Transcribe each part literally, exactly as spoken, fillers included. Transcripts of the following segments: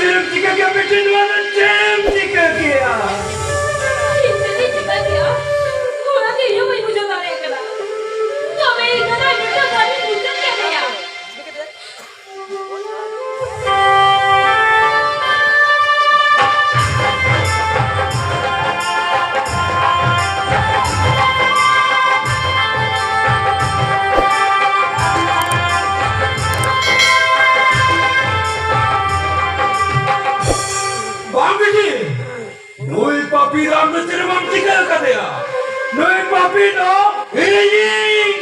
ᱪᱮᱫ ᱮᱢ ᱪᱤᱠᱟᱹ ᱠᱮᱭᱟ ᱵᱤᱴᱤ? ᱱᱚᱣᱟ ᱫᱚ ᱪᱮᱫ ᱮᱢ ᱪᱤᱠᱟᱹ ᱠᱮᱭᱟ? ᱤᱧ ᱪᱮᱫ ᱤᱧ ᱪᱤᱠᱟᱹ ᱠᱮᱭᱟ? ᱚᱱᱟ ᱫᱚ ᱤᱧ ᱦᱚᱸ ᱵᱟᱹᱧ ᱵᱩᱡᱷᱟᱹᱣ ᱫᱟᱲᱮᱭᱟᱜ ᱠᱟᱱᱟ᱾ ᱛᱚᱵᱮ ᱤᱧ ᱫᱚ ᱱᱚᱣᱟ ᱢᱤᱫᱴᱟᱝ ᱠᱟᱹᱢᱤ ᱢᱩᱪᱟᱹᱫ ᱠᱮᱫ ᱞᱮᱭᱟ᱾ ᱵᱟᱝ ᱵᱤᱴᱤ, ᱱᱩᱭ ᱯᱟᱯᱤ ᱨᱟᱢ ᱫᱚ ᱪᱮᱫ ᱦᱚᱸ ᱵᱟᱢ ᱪᱤᱠᱟᱹ ᱟᱠᱟᱫᱮᱭᱟ᱾ ᱱᱩᱭ ᱯᱟᱯᱤ ᱫᱚ ᱤᱧᱤᱡ᱾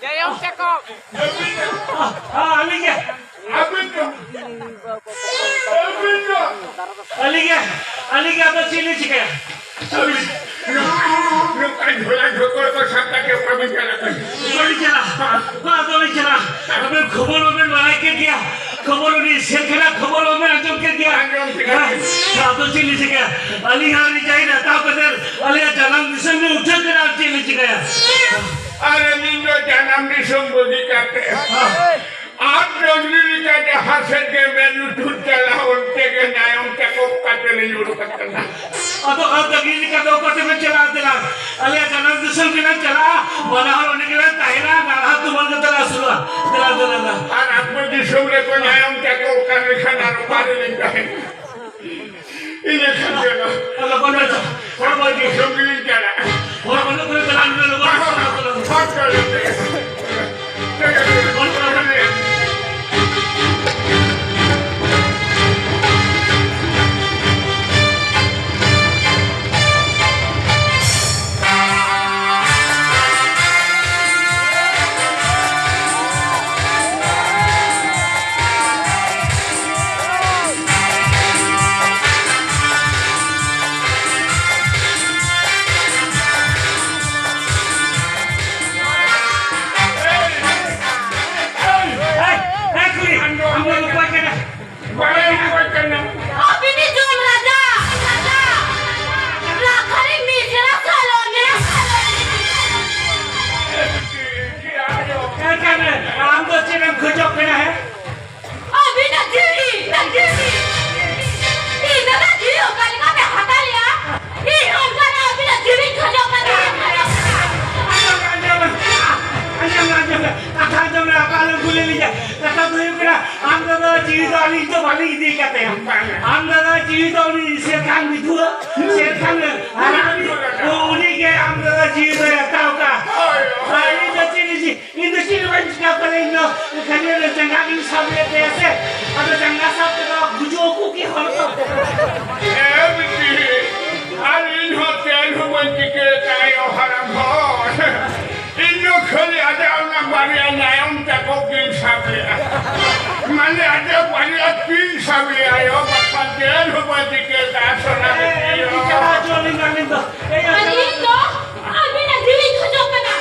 ᱡᱟᱭᱦᱳᱠ, ᱪᱟᱠᱚᱵ᱾ ᱟᱹᱞᱤᱧ ᱜᱮ᱾ ᱟᱹᱵᱤᱱ ᱫᱚ, ᱟᱹᱵᱤᱱ ᱫᱚ᱾ ᱟᱹᱞᱤᱧ ᱜᱮ, ᱟᱹᱞᱤᱧ ᱜᱮ, ᱟᱫᱚ ᱪᱮᱫ ᱞᱤᱧ ᱪᱤᱠᱟᱹᱭᱟ? ᱱᱚᱝᱠᱟ ᱡᱷᱚᱞᱟ ᱡᱷᱚᱠᱚᱲ ᱠᱚ ᱥᱟᱵ ᱠᱟᱛᱮ ᱚᱠᱟ ᱵᱤᱱ ᱪᱟᱞᱟᱜ ᱠᱟᱱᱟ? ᱚᱠᱟ ᱞᱤᱧ ᱪᱟᱞᱟᱜᱼᱟ? ᱚᱠᱟ ᱫᱚ ᱞᱤᱧ ᱪᱟᱞᱟᱜᱼᱟ? ᱟᱵᱮᱱ ᱠᱷᱚᱵᱚᱨ ᱵᱟᱵᱮᱱ ᱵᱟᱲᱟᱭ ᱠᱮᱫ ᱜᱮᱭᱟ? ᱠᱷᱚᱵᱚᱨ ᱩᱱᱤ ᱥᱮᱱ ᱠᱟᱱᱟ, ᱠᱷᱚᱵᱚᱨ ᱵᱟᱵᱮᱱ ᱟᱸᱡᱚᱢ ᱠᱮᱫ ᱜᱮᱭᱟ? ᱟᱸᱡᱚᱢ ᱠᱮᱫᱟ᱾ ᱦᱮᱸ? ᱟᱫᱚ ᱪᱮᱫ ᱞᱤᱧ ᱪᱤᱠᱟᱹᱭᱟ? ᱟᱹᱞᱤᱧ ᱦᱚᱸ ᱨᱤᱡᱟᱭᱤᱱ ᱦᱟᱛᱟᱣ ᱠᱟᱛᱮ ᱟᱞᱮᱭᱟᱜ ᱡᱟᱱᱟᱢ ᱫᱤᱥᱚᱢ ᱞᱤᱧ ᱩᱴᱷᱟᱹᱜ ᱠᱟᱱᱟ, ᱟᱨ ᱪᱮᱫ ᱞᱤᱧ ᱪᱤᱠᱟᱹᱭᱟ? ᱟᱨ ᱟᱹᱞᱤᱧ ᱫᱚ ᱡᱟᱱᱟᱢ ᱫᱤᱥᱚᱢ ᱵᱟᱹᱜᱤ ᱠᱟᱛᱮ ᱦᱮᱸ᱾ ᱟᱨ ᱰᱟᱹᱝᱨᱤ ᱞᱮᱠᱟ ᱡᱟᱦᱟᱸ ᱥᱮᱫ ᱜᱮ ᱢᱮᱫ ᱞᱩᱛᱩᱨ ᱪᱟᱞᱟᱣ, ᱚᱱᱛᱮ ᱜᱮ ᱱᱟᱭᱚᱢ ᱛᱟᱠᱚ ᱠᱟᱛᱮ ᱞᱤᱧ ᱩᱰᱩᱠ ᱟᱠᱟᱱᱟ᱾ ᱟᱫᱚ ᱟᱨ ᱰᱟᱹᱝᱨᱤ ᱞᱮᱠᱟ ᱫᱚ ᱚᱠᱟ ᱛᱮᱵᱮᱱ ᱪᱟᱞᱟᱜᱼᱟ? ᱫᱮᱞᱟ, ᱟᱞᱮᱭᱟᱜ ᱡᱟᱱᱟᱢ ᱫᱤᱥᱚᱢ ᱜᱮᱞᱮ ᱪᱟᱞᱟᱜᱼᱟ, ᱵᱟᱱᱟ ᱦᱚᱲ ᱚᱸᱰᱮ ᱜᱮᱞᱮ ᱛᱟᱦᱮᱱᱟ, ᱱᱟᱞᱦᱟ ᱛᱩᱢᱟᱹᱞ ᱠᱟᱛᱮ ᱞᱮ ᱟᱹᱥᱩᱞᱚᱜᱼᱟ᱾ ᱫᱮᱞᱟ, ᱫᱮᱞᱟ, ᱫᱮᱞᱟ᱾ ᱟᱨ ᱟᱯᱮ ᱫᱤᱥᱚᱢ ᱨᱮᱠᱚ ᱱᱟᱭᱚᱢ ᱛᱟᱠᱚ ᱚᱠᱟ ᱞᱮᱠᱷᱟᱱ ᱟᱨ ᱚᱠᱟ ᱨᱮᱞᱤᱧ ᱛᱟᱦᱮᱱᱟ? ᱤᱱᱟᱹ ᱠᱷᱟᱱ ᱜᱮ ᱚᱱᱟ᱾ ᱟᱫᱚ ᱵᱟᱹᱱᱩᱜᱼᱟ᱾ ᱦᱚᱲ ᱵᱟᱹᱱᱩᱜ᱾ ᱫᱤᱥᱚᱢ ᱜᱮᱞᱤᱧ ᱪᱟᱞᱟᱜᱼᱟ᱾ ᱦᱚᱲ ᱵᱟᱹᱱᱩᱜ ᱠᱚᱨᱮ ᱪᱟᱞᱟᱜ ᱢᱮ, ᱞᱚᱜᱚᱱ ᱞᱚᱜᱚᱱ ᱞᱚᱜᱚᱱ᱾ ᱦᱚᱲ ᱪᱟᱞᱟᱜ ᱢᱮ᱾ ᱵᱟᱹᱱᱩᱜ ᱠᱚᱣᱟ᱾ ᱤᱫᱤ ᱠᱟᱛᱮ ᱟᱢ ᱫᱟᱫᱟ ᱡᱤᱣᱤ ᱫᱚ ᱩᱱᱤ ᱥᱮᱨ ᱠᱷᱟᱱ ᱵᱤᱫᱷᱩᱣᱟᱹ, ᱥᱮᱨ ᱠᱷᱟᱱ ᱦᱟᱨᱟ ᱩᱱᱤ ᱜᱮ ᱟᱢ ᱫᱟᱫᱟ ᱡᱤᱣᱤ ᱫᱚᱭ ᱦᱟᱛᱟᱣ ᱠᱟᱜᱼᱟ᱾ ᱟᱨ ᱤᱧ ᱫᱚ ᱪᱮᱫ ᱤᱧ ᱤᱧ ᱫᱚ ᱪᱮᱫ ᱦᱚᱸ ᱵᱟᱹᱧ ᱪᱤᱠᱟ ᱠᱟᱫᱟ, ᱤᱧ ᱫᱚ ᱠᱷᱟᱹᱞᱤ ᱚᱱᱟ ᱡᱟᱸᱜᱟ ᱜᱤᱧ ᱥᱟᱵ ᱞᱮᱫ ᱛᱟᱭᱟ ᱥᱮ, ᱟᱫᱚ ᱡᱟᱸᱜᱟ ᱥᱟᱵ ᱛᱮᱫᱚ ᱜᱩᱡᱩᱜ ᱟᱠᱚ ᱠᱤ ᱦᱚᱲ ᱠᱚ? ᱮ ᱵᱤᱴᱤ, ᱟᱨ ᱤᱧ ᱦᱚᱸ ᱪᱮᱫ ᱦᱚᱸ ᱵᱟᱹᱧ ᱪᱤᱠᱟᱹ ᱠᱟᱫᱟ ᱭᱳ ᱦᱟᱲᱟᱢ ᱦᱚᱲ᱾ ᱤᱧ ᱫᱚ ᱠᱷᱟᱹᱞᱤ ᱟᱡᱟᱜ ᱚᱱᱟ ᱵᱟᱨᱭᱟ ᱧᱟᱭᱚᱢ ᱛᱟᱠᱚ ᱜᱤᱧ ᱥᱟᱵ ᱞᱮᱫᱼᱟ᱾ ᱢᱟᱱᱮ ᱟᱡᱟᱜ ᱵᱟᱨᱭᱟ ᱛᱤᱧ ᱥᱟᱵ ᱞᱮᱫᱼᱟ ᱭᱳ, ᱵᱟᱠᱷᱟᱱ ᱪᱮᱫ ᱦᱚᱸ ᱵᱟᱹᱧ ᱪᱤᱠᱟᱹ ᱠᱟᱫᱟ ᱥᱚᱱᱟ ᱵᱤᱴᱤ ᱭᱳ᱾ ᱪᱟᱞᱟᱣ ᱦᱚᱪᱚ ᱟᱹᱞᱤᱧ ᱠᱟᱱ ᱫᱚ᱾ ᱟᱨ ᱤᱧ ᱫᱚ ᱟᱹᱵᱤᱱᱟᱜ ᱡᱤᱣᱤᱧ ᱠᱷᱚᱡᱚᱜ ᱠᱟᱱᱟ᱾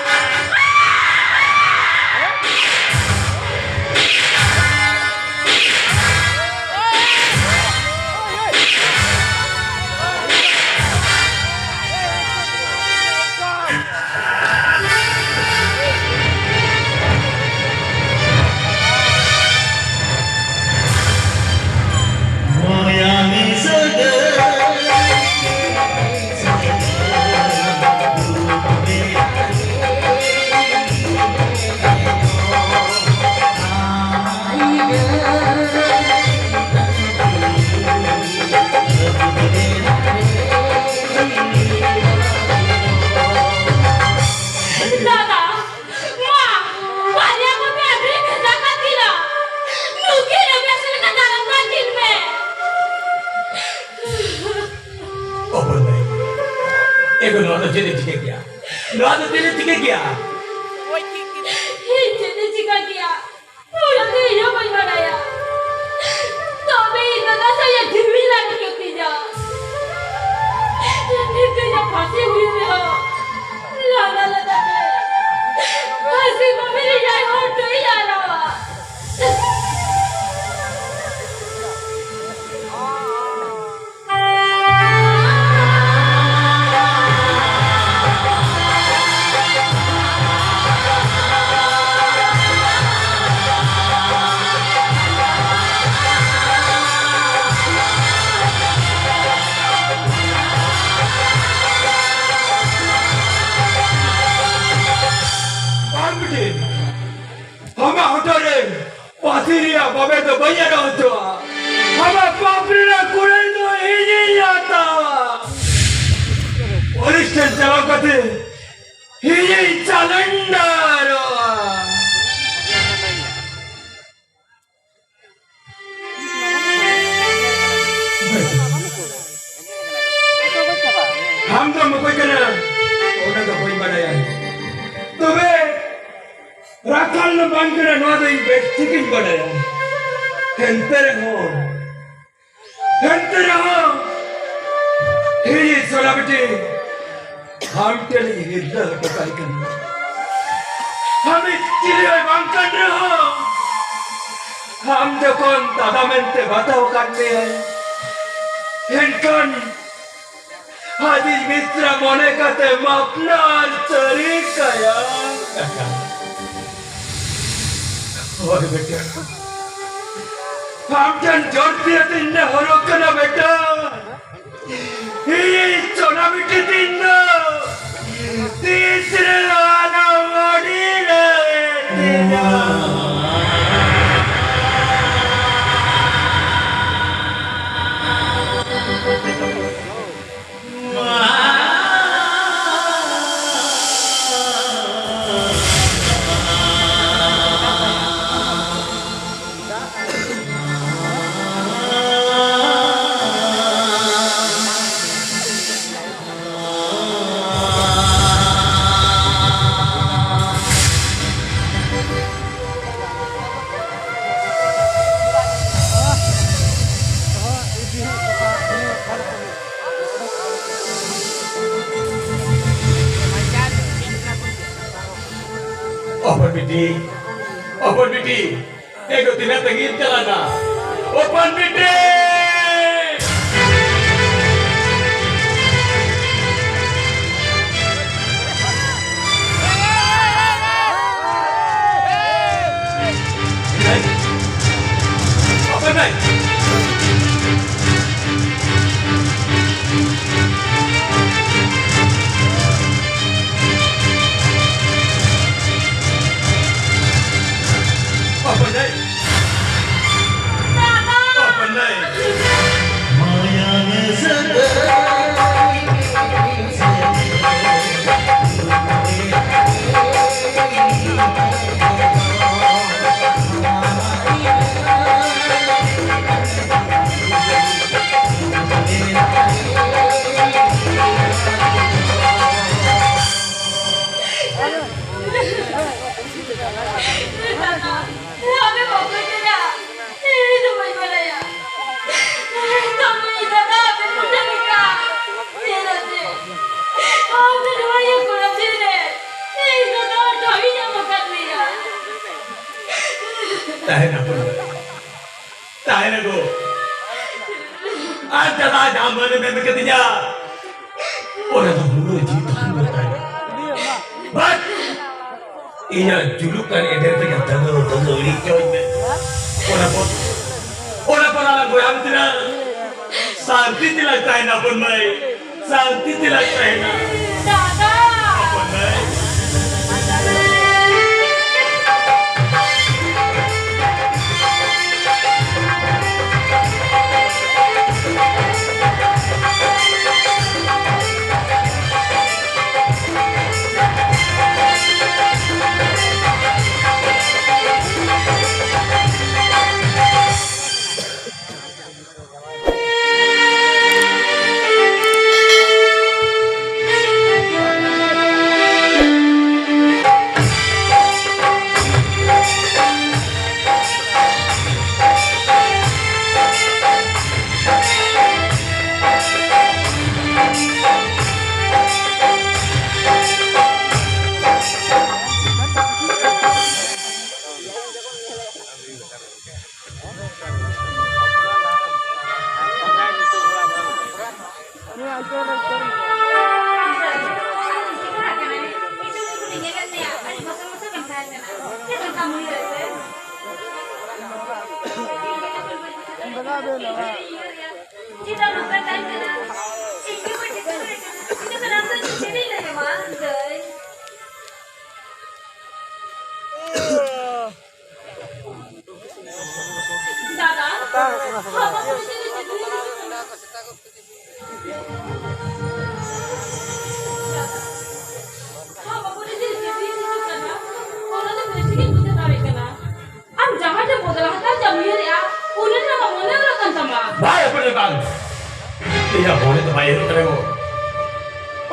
ᱫᱟᱫᱟ, ᱢᱟ, ᱵᱟᱨᱭᱟ ᱠᱚᱯᱮ ᱟᱹᱰᱤ ᱵᱷᱮᱡᱟ ᱠᱟᱜ ᱠᱤᱱᱟ᱾ ᱱᱩᱠᱤᱱ ᱨᱮ ᱵᱮᱥ ᱞᱮᱠᱟ ᱫᱟᱨᱟᱢ ᱠᱟᱜ ᱠᱤᱱ ᱢᱮ᱾ ᱚᱵᱚᱨ ᱵᱷᱟᱭ, ᱮᱜᱳ ᱱᱚᱣᱟ ᱫᱚ ᱪᱮᱫ ᱮ ᱪᱤᱠᱟᱹ ᱠᱮᱭᱟ? ᱱᱚᱣᱟ ᱫᱚ ᱪᱮᱫ ᱮ ᱪᱤᱠᱟᱹ ᱠᱮᱭᱟ? ᱤᱧ ᱪᱮᱫ ᱮ ᱪᱤᱠᱟᱹ ᱠᱮᱭᱟ? ᱚᱱᱟ ᱫᱚ ᱤᱧ ᱦᱚᱸ ᱵᱟᱹᱧ ᱵᱟᱰᱟᱭᱟ᱾ ᱛᱚᱵᱮ ᱤᱧ ᱫᱟᱫᱟ ᱥᱟᱭᱟ ᱡᱤᱣᱤ ᱞᱟᱹᱜᱤᱫ ᱠᱚ ᱛᱤᱧᱟ᱾ ᱱᱤᱛ ᱤᱧᱟᱜ ᱯᱷᱟᱸᱥᱤ ᱦᱩᱭᱩᱜ ᱨᱮᱦᱚᱸ, ᱞᱟᱸᱫᱟ ᱞᱟᱸᱫᱟ ᱛᱮ ᱯᱷᱟᱸᱥᱤ ᱵᱟᱵᱮᱨ ᱤᱧ ᱟᱡ ᱦᱚᱲ ᱴᱷᱮᱱ ᱤᱧ ᱟᱨᱟᱣᱟ᱾ ᱵᱟᱝ ᱵᱤᱴᱤ, ᱟᱢᱟᱜ ᱦᱚᱴᱚᱜ ᱨᱮ ᱯᱟᱹᱥᱤ ᱨᱮᱭᱟᱜ ᱵᱟᱵᱮᱨ ᱫᱚ ᱵᱟᱹᱧ ᱮᱰᱟᱣ ᱦᱚᱪᱚᱣᱟᱜᱼᱟ᱾ ᱴᱷᱮᱱ ᱪᱟᱞᱟᱣ ᱠᱟᱛᱮ ᱤᱧᱤᱧ surrenderᱚᱜᱼᱟ᱾ ᱟᱢ ᱫᱚᱢ ᱚᱠᱚᱭ ᱠᱟᱱᱟ? ᱚᱱᱟ ᱫᱚ ᱵᱟᱹᱧ ᱵᱟᱰᱟᱭᱟ᱾ ᱛᱚᱵᱮ ᱨᱟᱠᱷᱟᱞ ᱫᱚ ᱵᱟᱝ ᱠᱟᱱᱟ, ᱱᱚᱣᱟ ᱫᱚ ᱤᱧ ᱵᱮᱥ ᱴᱷᱤᱠᱤᱧ ᱵᱟᱰᱟᱭᱟ᱾ ᱮᱱᱛᱮ ᱨᱮᱦᱚᱸ, ᱮᱱᱛᱮ ᱨᱮᱦᱚᱸ, ᱦᱤᱲᱤ ᱥᱚᱞᱟ ᱵᱤᱴᱤ, ᱟᱢ ᱴᱷᱮᱱ ᱤᱧ ᱦᱤᱨᱞᱟᱹ ᱦᱚᱴᱚ ᱠᱟᱭ ᱠᱟᱱᱟ᱾ ᱟᱢᱤᱡ ᱪᱤᱞᱤ ᱦᱚᱸ ᱵᱟᱝ ᱠᱟᱱ ᱨᱮᱦᱚᱸ, ᱟᱢ ᱡᱚᱠᱷᱚᱱ ᱫᱟᱫᱟ ᱢᱮᱱᱛᱮ ᱵᱟᱛᱟᱣ ᱟᱠᱟᱫ ᱢᱮᱭᱟᱭ, ᱮᱱᱠᱷᱟᱱ ᱟᱡᱤᱡ ᱢᱤᱥᱨᱟ ᱢᱚᱱᱮ ᱠᱟᱛᱮ ᱟᱯᱱᱟᱨ ᱥᱟᱹᱨᱤ ᱠᱟᱭᱟ᱾ ᱦᱳᱭ ᱵᱮᱴᱟ, ᱟᱢ ᱴᱷᱮᱱ ᱡᱳᱨ ᱫᱤᱭᱮ ᱛᱤᱧ ᱱᱮᱦᱚᱨᱚᱜ ᱠᱟᱱᱟ ᱵᱮᱴᱟ᱾ ᱤᱧ ᱥᱚᱱᱟ ᱵᱤᱴᱤ ᱛᱤᱧ ᱫᱚ ᱛᱤᱥ ᱨᱮ ᱟᱞᱚᱢ ᱵᱟᱹᱜᱤ ᱞᱮ ᱛᱤᱧᱟ᱾ ᱦᱚᱯᱚᱱ ᱵᱤᱴᱤ, ᱦᱚᱯᱚᱱ ᱵᱤᱴᱤ, ᱮ ᱜᱳ, ᱛᱤᱱᱟᱹᱜ ᱛᱟᱺᱜᱤ ᱪᱟᱞᱟᱜᱼᱟ? ᱦᱚᱯᱚᱱ ᱵᱤᱴᱤ! ᱦᱚᱯᱚᱱ ᱵᱷᱟᱭ! ᱦᱚᱯᱚᱱ ᱵᱷᱟᱭ! ᱟᱨ ᱫᱟᱫᱟ ᱡᱟᱦᱟᱸ ᱢᱟᱹᱱᱮᱢ ᱮᱢ ᱠᱟᱫᱤᱧᱟ, ᱚᱱᱟ ᱫᱚ ᱢᱩᱲᱩᱫ ᱡᱤᱣᱤ ᱛᱟᱦᱮᱸ ᱞᱮᱱ ᱛᱟᱭᱟ᱾ ᱵᱟᱥ, ᱤᱧᱟᱹᱜ ᱡᱩᱞᱩᱜ ᱠᱟᱱ ᱮᱫᱮᱨ ᱛᱮᱜᱮ ᱫᱟᱹᱫᱟᱹᱣ ᱫᱟᱹᱫᱟᱹᱣ ᱤᱲᱤᱡ ᱦᱚᱪᱚᱧ ᱢᱮ᱾ ᱚᱱᱟ ᱯᱚᱨ, ᱚᱱᱟ ᱯᱚᱨ ᱟᱞᱟᱝ ᱵᱚᱭᱦᱟ ᱢᱤᱥᱨᱟ ᱥᱟᱱᱛᱤ ᱛᱮᱞᱟᱝ ᱛᱟᱦᱮᱱᱟ ᱵᱚᱱ ᱢᱟᱹᱭ, ᱥᱟᱱᱛᱤ ᱛᱮᱞᱟᱝ ᱛᱟᱦᱮᱱᱟ᱾ ᱫᱟᱫᱟ! ᱦᱚᱯᱚᱱ ᱢᱟᱹᱭ᱾ ᱫᱟᱫᱟ, ᱦᱚᱲᱢᱚ ᱯᱚᱨᱤᱥᱛᱷᱤᱛᱤ ᱪᱮᱫ ᱞᱮᱠᱟ ᱦᱤᱡᱩᱜ ᱠᱟᱱᱟ? ᱫᱟᱫᱟ, ᱦᱚᱲᱢᱚ ᱯᱚᱨᱤᱥᱛᱷᱤᱛᱤ ᱪᱮᱫ ᱞᱮᱠᱟ ᱦᱤᱡᱩᱜ ᱠᱟᱱᱟ? ᱚᱱᱟ ᱫᱚ ᱵᱮᱥ ᱴᱷᱤᱠᱤᱧ ᱵᱩᱡᱷᱟᱹᱣ ᱫᱟᱲᱮᱭᱟᱜ ᱠᱟᱱᱟ᱾ ᱟᱢ ᱡᱟᱦᱟᱸ ᱴᱷᱮᱱ ᱵᱚᱫᱞᱟ ᱦᱟᱛᱟᱣ ᱪᱟᱢ ᱩᱭᱦᱟᱹᱨᱮᱜᱼᱟ, ᱚᱱᱟ ᱨᱮᱱᱟᱜ ᱢᱚᱱᱮ ᱦᱚᱨᱟ ᱠᱟᱱ ᱛᱟᱢᱟ᱾ ᱵᱟᱭ ᱦᱚᱯᱚᱱ ᱵᱟᱝ᱾ ᱤᱧᱟᱹᱜ ᱢᱚᱱᱮ ᱫᱚ ᱵᱟᱭ ᱦᱩᱭᱩᱜ ᱠᱟᱱᱟ ᱜᱚ᱾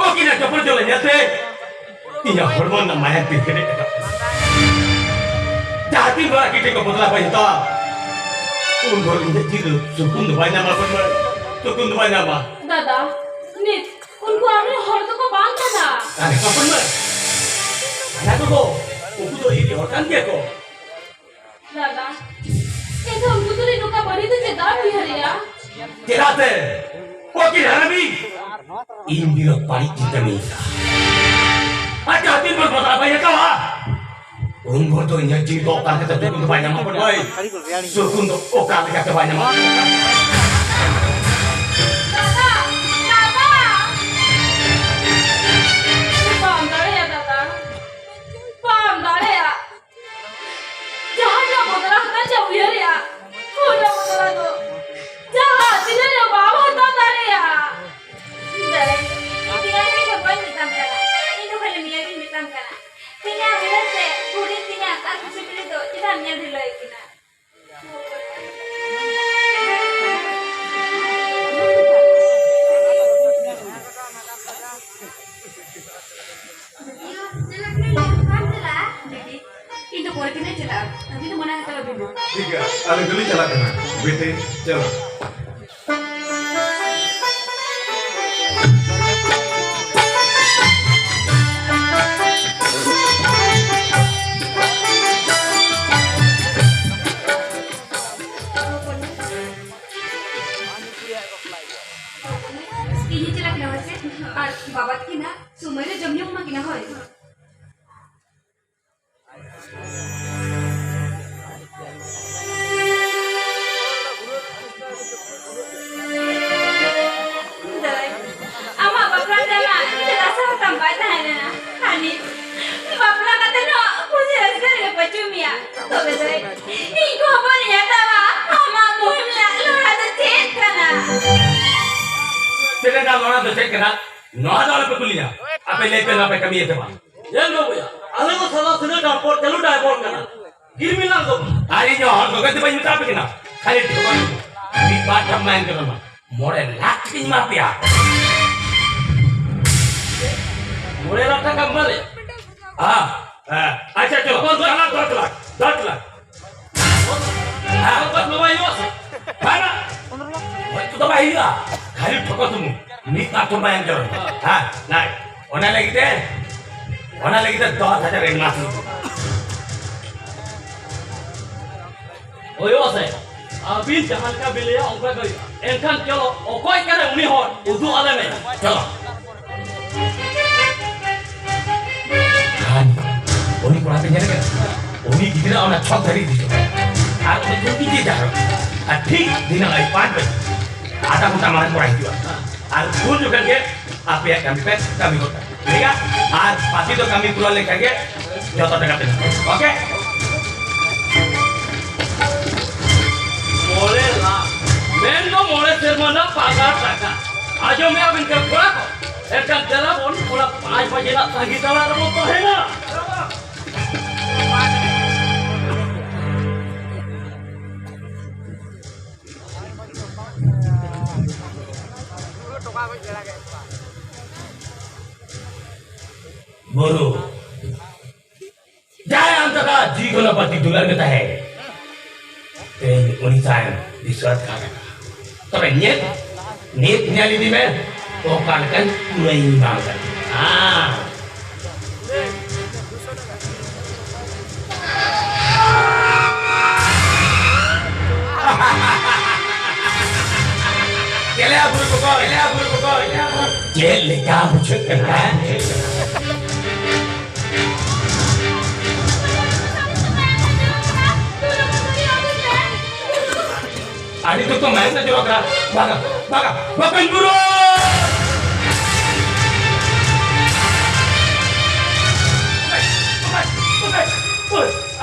ᱩᱱᱠᱤᱱᱟᱜ ᱪᱚᱯᱚᱞ ᱡᱚᱞᱮ ᱧᱮᱞᱛᱮ ᱤᱧᱟᱹᱜ ᱦᱚᱲᱢᱚ ᱨᱮᱱᱟᱜ ᱢᱟᱭᱟᱢ ᱛᱤᱧ ᱠᱮᱴᱮᱡ ᱟᱠᱟᱫ᱾ ᱡᱟᱦᱟᱸ ᱛᱤᱱ ᱵᱷᱳᱨ ᱟᱹᱠᱤᱱ ᱴᱷᱮᱱ ᱠᱚ ᱵᱚᱫᱞᱟ ᱵᱟᱭ ᱦᱟᱛᱟᱣᱟ, ᱩᱱ ᱵᱷᱳᱨ ᱤᱧᱟᱹᱜ ᱡᱤᱣᱤ ᱫᱚ ᱥᱩᱠᱩᱱ ᱫᱚ ᱵᱟᱭ ᱧᱟᱢᱟ, ᱵᱟᱹᱱᱩᱭᱟ, ᱥᱩᱠᱩᱱ ᱫᱚ ᱵᱟᱭ ᱧᱟᱢᱟ᱾ ᱫᱟᱫᱟ, ᱱᱤᱛ ᱩᱱᱠᱩ ᱟᱢᱨᱮᱱ ᱦᱚᱲ ᱫᱚᱠᱚ ᱵᱟᱝ ᱠᱟᱱᱟ᱾ ᱟᱨ ᱦᱚᱯᱚᱱ ᱢᱟᱹᱭ, ᱠᱟᱛᱷᱟ ᱠᱚᱫᱚ ᱩᱱᱠᱩ ᱫᱚ ᱤᱧ ᱦᱚᱲ ᱠᱟᱱ ᱜᱮᱭᱟ ᱠᱚ᱾ ᱫᱟᱫᱟ, ᱮᱱᱠᱷᱟᱱ ᱩᱱᱠᱩ ᱛᱩᱞᱩᱡ ᱱᱚᱝᱠᱟ ᱵᱟᱹᱲᱤᱡ ᱫᱚ ᱪᱮᱫᱟᱜ ᱮᱢ ᱩᱭᱦᱟᱹᱨᱮᱜᱼᱟ? ᱪᱮᱫᱟᱜ ᱥᱮ ᱯᱨᱚᱛᱤ ᱫᱷᱟᱨᱟᱵᱤ ᱤᱧ ᱵᱤᱨᱳᱫᱷ ᱵᱟᱹᱲᱤᱡ ᱪᱤᱱᱛᱟᱹ ᱢᱮᱱᱟᱜᱼᱟ᱾ ᱟᱨ ᱡᱟᱦᱟᱸ ᱛᱤᱱ ᱵᱷᱳᱨ ᱵᱚᱫᱞᱟ ᱵᱟᱭ ᱦᱟᱛᱟᱣᱟ, ᱩᱱ ᱵᱷᱳᱨ ᱫᱚ ᱤᱧᱟᱹᱜ ᱡᱤᱣᱤ ᱫᱚ ᱚᱠᱟ ᱞᱮᱠᱟᱛᱮ ᱥᱩᱠᱩᱱ ᱫᱚ ᱵᱟᱭ ᱧᱟᱢᱟ᱾ ᱥᱩᱠᱩᱱ ᱫᱚ ᱚᱠᱟ ᱞᱮᱠᱟᱛᱮ ᱵᱟᱭ ᱧᱟᱢᱟ᱾ ᱫᱟᱫᱟ, ᱫᱟᱫᱟ, ᱵᱟᱢ ᱫᱟᱲᱮᱭᱟᱜᱼᱟ ᱫᱟᱫᱟ, ᱵᱟᱢ ᱫᱟᱲᱮᱭᱟᱜᱼᱟ᱾ ᱡᱟᱦᱟᱸ ᱡᱟᱦᱟᱸ ᱵᱚᱫᱚᱞᱟ ᱦᱟᱛᱟᱣ ᱪᱟ ᱩᱭᱦᱟᱹᱨᱮᱜᱼᱟ, ᱚᱱᱟ ᱵᱚᱫᱚᱞᱟ ᱫᱚ ᱡᱟᱦᱟᱸ ᱛᱤᱱᱟᱹᱜ ᱨᱮ ᱵᱟᱢ ᱦᱟᱛᱟᱣ ᱫᱟᱲᱮᱭᱟᱜᱼᱟ᱾ ᱫᱟᱹᱭ, ᱤᱧ ᱛᱮᱭᱟᱝ ᱫᱚ ᱵᱟᱹᱧ ᱢᱮᱛᱟᱢ ᱠᱟᱱᱟ, ᱤᱧ ᱫᱚ ᱠᱷᱟᱹᱞᱤ ᱢᱮᱭᱟᱝ ᱤᱧ ᱢᱮᱛᱟᱢ ᱠᱟᱱᱟ᱾ ᱛᱮᱭᱟᱝ ᱩᱭᱦᱟᱹᱨ ᱛᱮ ᱦᱩᱰᱤᱧ ᱛᱮᱭᱟᱝ ᱟᱨ ᱠᱩᱥᱤ ᱵᱤᱞᱤ ᱫᱚ ᱪᱮᱫᱟᱜ ᱧᱮᱞ ᱰᱷᱤᱞᱟᱹᱭ ᱠᱤᱱᱟ? ᱤᱧ ᱫᱚ ᱯᱚᱨᱮ ᱛᱮᱧ ᱪᱟᱞᱟᱜᱼᱟ, ᱟᱹᱵᱤᱱ ᱫᱚ ᱢᱟᱲᱟᱝ ᱦᱟᱛᱟᱣ ᱟᱹᱜᱩᱭ ᱵᱤᱱ᱾ ᱴᱷᱤᱠ ᱜᱮᱭᱟ, ᱟᱹᱞᱤᱧ ᱫᱚᱞᱤᱧ ᱪᱟᱞᱟᱜ ᱠᱟᱱᱟ᱾ ᱵᱮᱴᱮ, ᱪᱚᱞᱚ᱾ ᱤᱧᱤᱧ ᱪᱟᱞᱟᱜ ᱠᱟᱱᱟ ᱢᱟᱥᱮ, ᱟᱨ ᱵᱟᱵᱟ ᱛᱟᱹᱠᱤᱱ ᱦᱟᱸᱜ ᱥᱚᱢᱚᱭ ᱨᱮ ᱡᱚᱢ ᱧᱩ ᱮᱢᱟ ᱠᱤᱱᱟ, ᱦᱳᱭ᱾ ᱫᱟᱹᱭ, ᱟᱢᱟᱜ ᱵᱟᱯᱞᱟ ᱨᱮ ᱟᱢᱟᱜ ᱪᱮᱫ ᱟᱥᱟ ᱦᱚᱸ ᱛᱟᱢ ᱵᱟᱭ ᱛᱟᱦᱮᱸ ᱞᱮᱱᱟ? ᱟᱨ ᱱᱤᱛ ᱵᱟᱯᱞᱟ ᱠᱟᱛᱮ ᱦᱚᱸ ᱠᱩᱥᱤ ᱨᱟᱹᱥᱠᱟᱹ ᱨᱮᱜᱮ ᱵᱟᱹᱪᱩᱜ ᱢᱮᱭᱟ᱾ ᱛᱚᱵᱮ ᱫᱟᱹᱭ, ᱤᱧ ᱠᱚ ᱦᱚᱯᱚᱱᱤᱧ ᱦᱟᱛᱟᱣᱟ, ᱟᱢᱟᱜ ᱢᱩᱦᱤᱢ ᱨᱮᱱᱟᱜ ᱞᱚᱲᱟ ᱫᱚ ᱪᱮᱫ ᱠᱟᱱᱟ? ᱪᱮᱫ ᱨᱮᱱᱟᱜ ᱞᱚᱲᱟ ᱫᱚ ᱪᱮᱫ ᱠᱟᱱᱟ? ᱱᱚᱣᱟ ᱫᱚ ᱟᱞᱚᱯᱮ ᱠᱩᱞᱤᱧᱟ᱾ ᱟᱯᱮ ᱞᱟᱹᱭ ᱯᱮ, ᱱᱚᱣᱟ ᱯᱮ ᱠᱟᱹᱢᱤᱭᱟ ᱥᱮ ᱵᱟᱝ? ᱧᱮᱞ ᱢᱮ ᱵᱚᱭᱦᱟ, ᱟᱞᱮ ᱫᱚ ᱥᱟᱫᱟ ᱥᱤᱫᱟᱹ ᱰᱟᱭᱵᱚᱨ, ᱪᱟᱹᱞᱩ ᱰᱟᱭᱵᱚᱨ ᱠᱟᱱᱟ᱾ ᱜᱤᱨᱢᱤ ᱞᱟᱝ ᱫᱚ ᱵᱟᱝ᱾ ᱟᱨ ᱤᱧ ᱦᱚᱸ ᱦᱚᱲ ᱜᱚᱜᱚ ᱫᱚ ᱵᱟᱹᱧ ᱢᱮᱛᱟ ᱯᱮ ᱠᱟᱱᱟ᱾ ᱠᱷᱟᱹᱞᱤ ᱴᱷᱚᱠᱚᱨ ᱢᱤᱫ ᱵᱟᱨ ᱴᱷᱟᱢ ᱢᱟᱭᱟᱝ ᱡᱚᱨᱚᱜ ᱢᱟ᱾ ᱢᱚᱬᱮ ᱞᱟᱠᱷ ᱴᱟᱠᱟᱧ ᱮᱢᱟ ᱯᱮᱭᱟ᱾ ᱢᱚᱬᱮ ᱞᱟᱠᱷ ᱴᱟᱠᱟ ᱮᱢᱟ ᱞᱮ? ᱦᱮᱸ, ᱦᱮᱸ᱾ ᱟᱪᱪᱷᱟ, ᱪᱚᱞᱚ᱾ ᱪᱟᱞᱟᱜ, ᱫᱚᱥ ᱞᱟᱠᱷ, ᱫᱚᱥ ᱞᱟᱠᱷ᱾ ᱦᱮᱸ᱾ ᱵᱟᱝᱟ᱾ ᱦᱳᱭ, ᱛᱚ ᱵᱟᱭ ᱦᱩᱭᱩᱜᱼᱟ᱾ ᱠᱷᱟᱹᱞᱤ ᱴᱷᱚᱠᱚᱨ ᱥᱩᱢᱩᱝ᱾ ᱢᱤᱫ ᱵᱟᱨ ᱴᱷᱟᱢ ᱢᱟᱭᱟᱝ ᱡᱚᱨᱚᱜ ᱢᱟ᱾ ᱦᱮᱸ, ᱱᱟᱭ᱾ ᱚᱱᱟ ᱞᱟᱹᱜᱤᱫ ᱛᱮ, ᱚᱱᱟ ᱞᱟᱹᱜᱤᱫ ᱛᱮ ᱫᱚᱥ ᱦᱟᱡᱟᱨ advance ᱦᱩᱭᱩᱜᱼᱟ᱾ ᱦᱩᱭᱩᱜᱼᱟ ᱥᱮ? ᱟᱹᱵᱤᱱ ᱡᱟᱦᱟᱸ ᱞᱮᱠᱟ ᱵᱤᱱ ᱞᱟᱹᱭᱟ, ᱚᱱᱠᱟ ᱜᱮ ᱦᱩᱭᱩᱜᱼᱟ᱾ ᱮᱱᱠᱷᱟᱱ ᱪᱚᱞᱚ, ᱚᱠᱚᱭ ᱠᱟᱱᱟᱭ ᱩᱱᱤ ᱦᱚᱲ? ᱩᱫᱩᱜ ᱟᱞᱮ ᱢᱮ᱾ ᱪᱚᱞᱚ᱾ ᱩᱱᱤ ᱠᱚᱲᱟ ᱯᱮ ᱧᱮᱞᱮ ᱠᱟᱱᱟ? ᱩᱱᱤ ᱜᱤᱫᱽᱨᱟᱹ ᱚᱱᱟ ᱪᱷᱚᱠ ᱫᱷᱟᱨᱮ ᱤᱫᱤ ᱦᱚᱴᱚ ᱠᱟᱭᱟ᱾ ᱟᱨ ᱩᱱᱤ ᱠᱷᱩᱱᱴᱤ ᱡᱮ ᱡᱟᱦᱟᱸ, ᱟᱨ ᱴᱷᱤᱠ ᱫᱷᱤᱱᱟᱹᱝ ᱟᱹᱭᱩᱵ ᱯᱟᱸᱪ ᱵᱟᱡᱮ, ᱟᱫᱷᱟ ᱜᱷᱚᱱᱴᱟ ᱢᱟᱲᱟᱝ ᱠᱚᱲᱟ ᱦᱤᱡᱩᱜᱼᱟ᱾ ᱟᱨ ᱩᱱ ᱡᱚᱠᱷᱚᱱ ᱜᱮ ᱟᱯᱮᱭᱟᱜ ᱠᱟᱹᱢᱤ ᱯᱮ ᱠᱟᱹᱢᱤ ᱜᱚᱫ ᱠᱟᱜᱼᱟ᱾ ᱴᱷᱤᱠ ᱜᱮᱭᱟ? ᱟᱨ ᱯᱟᱹᱛᱤ ᱫᱚ ᱠᱟᱹᱢᱤ ᱯᱩᱨᱟᱹᱣ ᱞᱮᱱᱠᱷᱟᱱ ᱜᱮ ᱡᱚᱛᱚ ᱴᱟᱠᱟ ᱯᱮ ᱧᱟᱢᱟ᱾ ᱳᱠᱮ? ᱢᱚᱬᱮ ᱞᱟᱠᱷ, ᱢᱮᱱ ᱫᱚ ᱢᱚᱬᱮ ᱥᱮᱨᱢᱟ ᱨᱮᱱᱟᱜ ᱯᱟᱜᱟᱨ ᱴᱟᱠᱟ᱾ ᱟᱸᱡᱚᱢᱮᱜᱼᱟ ᱵᱤᱱ ᱥᱮ ᱠᱚᱲᱟ ᱠᱚ? ᱮᱱᱠᱷᱟᱱ ᱫᱮᱞᱟ ᱵᱚᱱ ᱚᱱᱟ ᱯᱟᱸᱪ ᱵᱟᱡᱮ ᱨᱮᱱᱟᱜ ᱛᱟᱺᱜᱤ ᱛᱟᱲᱟᱜ ᱨᱮᱵᱚᱱ ᱛᱟᱦᱮᱱᱟ᱾ ᱵᱩᱨᱩ᱾ ᱡᱟᱦᱟᱸᱭ ᱟᱢ ᱫᱟᱫᱟ ᱡᱤᱣᱤ ᱠᱷᱚᱱ ᱵᱟᱹᱲᱛᱤ ᱫᱩᱞᱟᱹᱲ ᱢᱮ ᱛᱟᱦᱮᱸ᱾ ᱛᱮᱦᱮᱧ ᱩᱱᱤ ᱥᱟᱶ ᱵᱤᱥᱣᱟᱥ ᱜᱷᱟᱛ ᱟᱠᱟᱫ᱾ ᱛᱚᱵᱮ ᱧᱮᱞ, ᱱᱤᱛ ᱧᱮᱞ ᱤᱫᱤ ᱢᱮ, ᱚᱠᱟ ᱞᱮᱠᱟᱱ ᱠᱩᱲᱟᱹᱭ ᱤᱧ ᱵᱟᱝ ᱠᱟᱱᱟ᱾ ᱦᱮᱸ᱾ ᱪᱮᱞᱮ ᱵᱩᱨᱩ ᱠᱚᱠᱚᱭ, ᱪᱮᱞᱮ ᱵᱩᱨᱩ ᱠᱚᱠᱚᱭ᱾ ᱪᱮᱫ ᱞᱮᱠᱟ ᱵᱩᱡᱷᱟᱹᱜ ᱠᱟᱱᱟ? ᱟᱹᱰᱤ ᱫᱩᱠ ᱛᱚ ᱢᱟᱭᱟᱝ ᱛᱮ ᱡᱚᱨᱚᱜ ᱠᱟᱱᱟ᱾ ᱵᱟᱜᱟ, ᱵᱟᱜᱟ, ᱵᱟᱯᱮᱧ ᱵᱩᱨᱩ!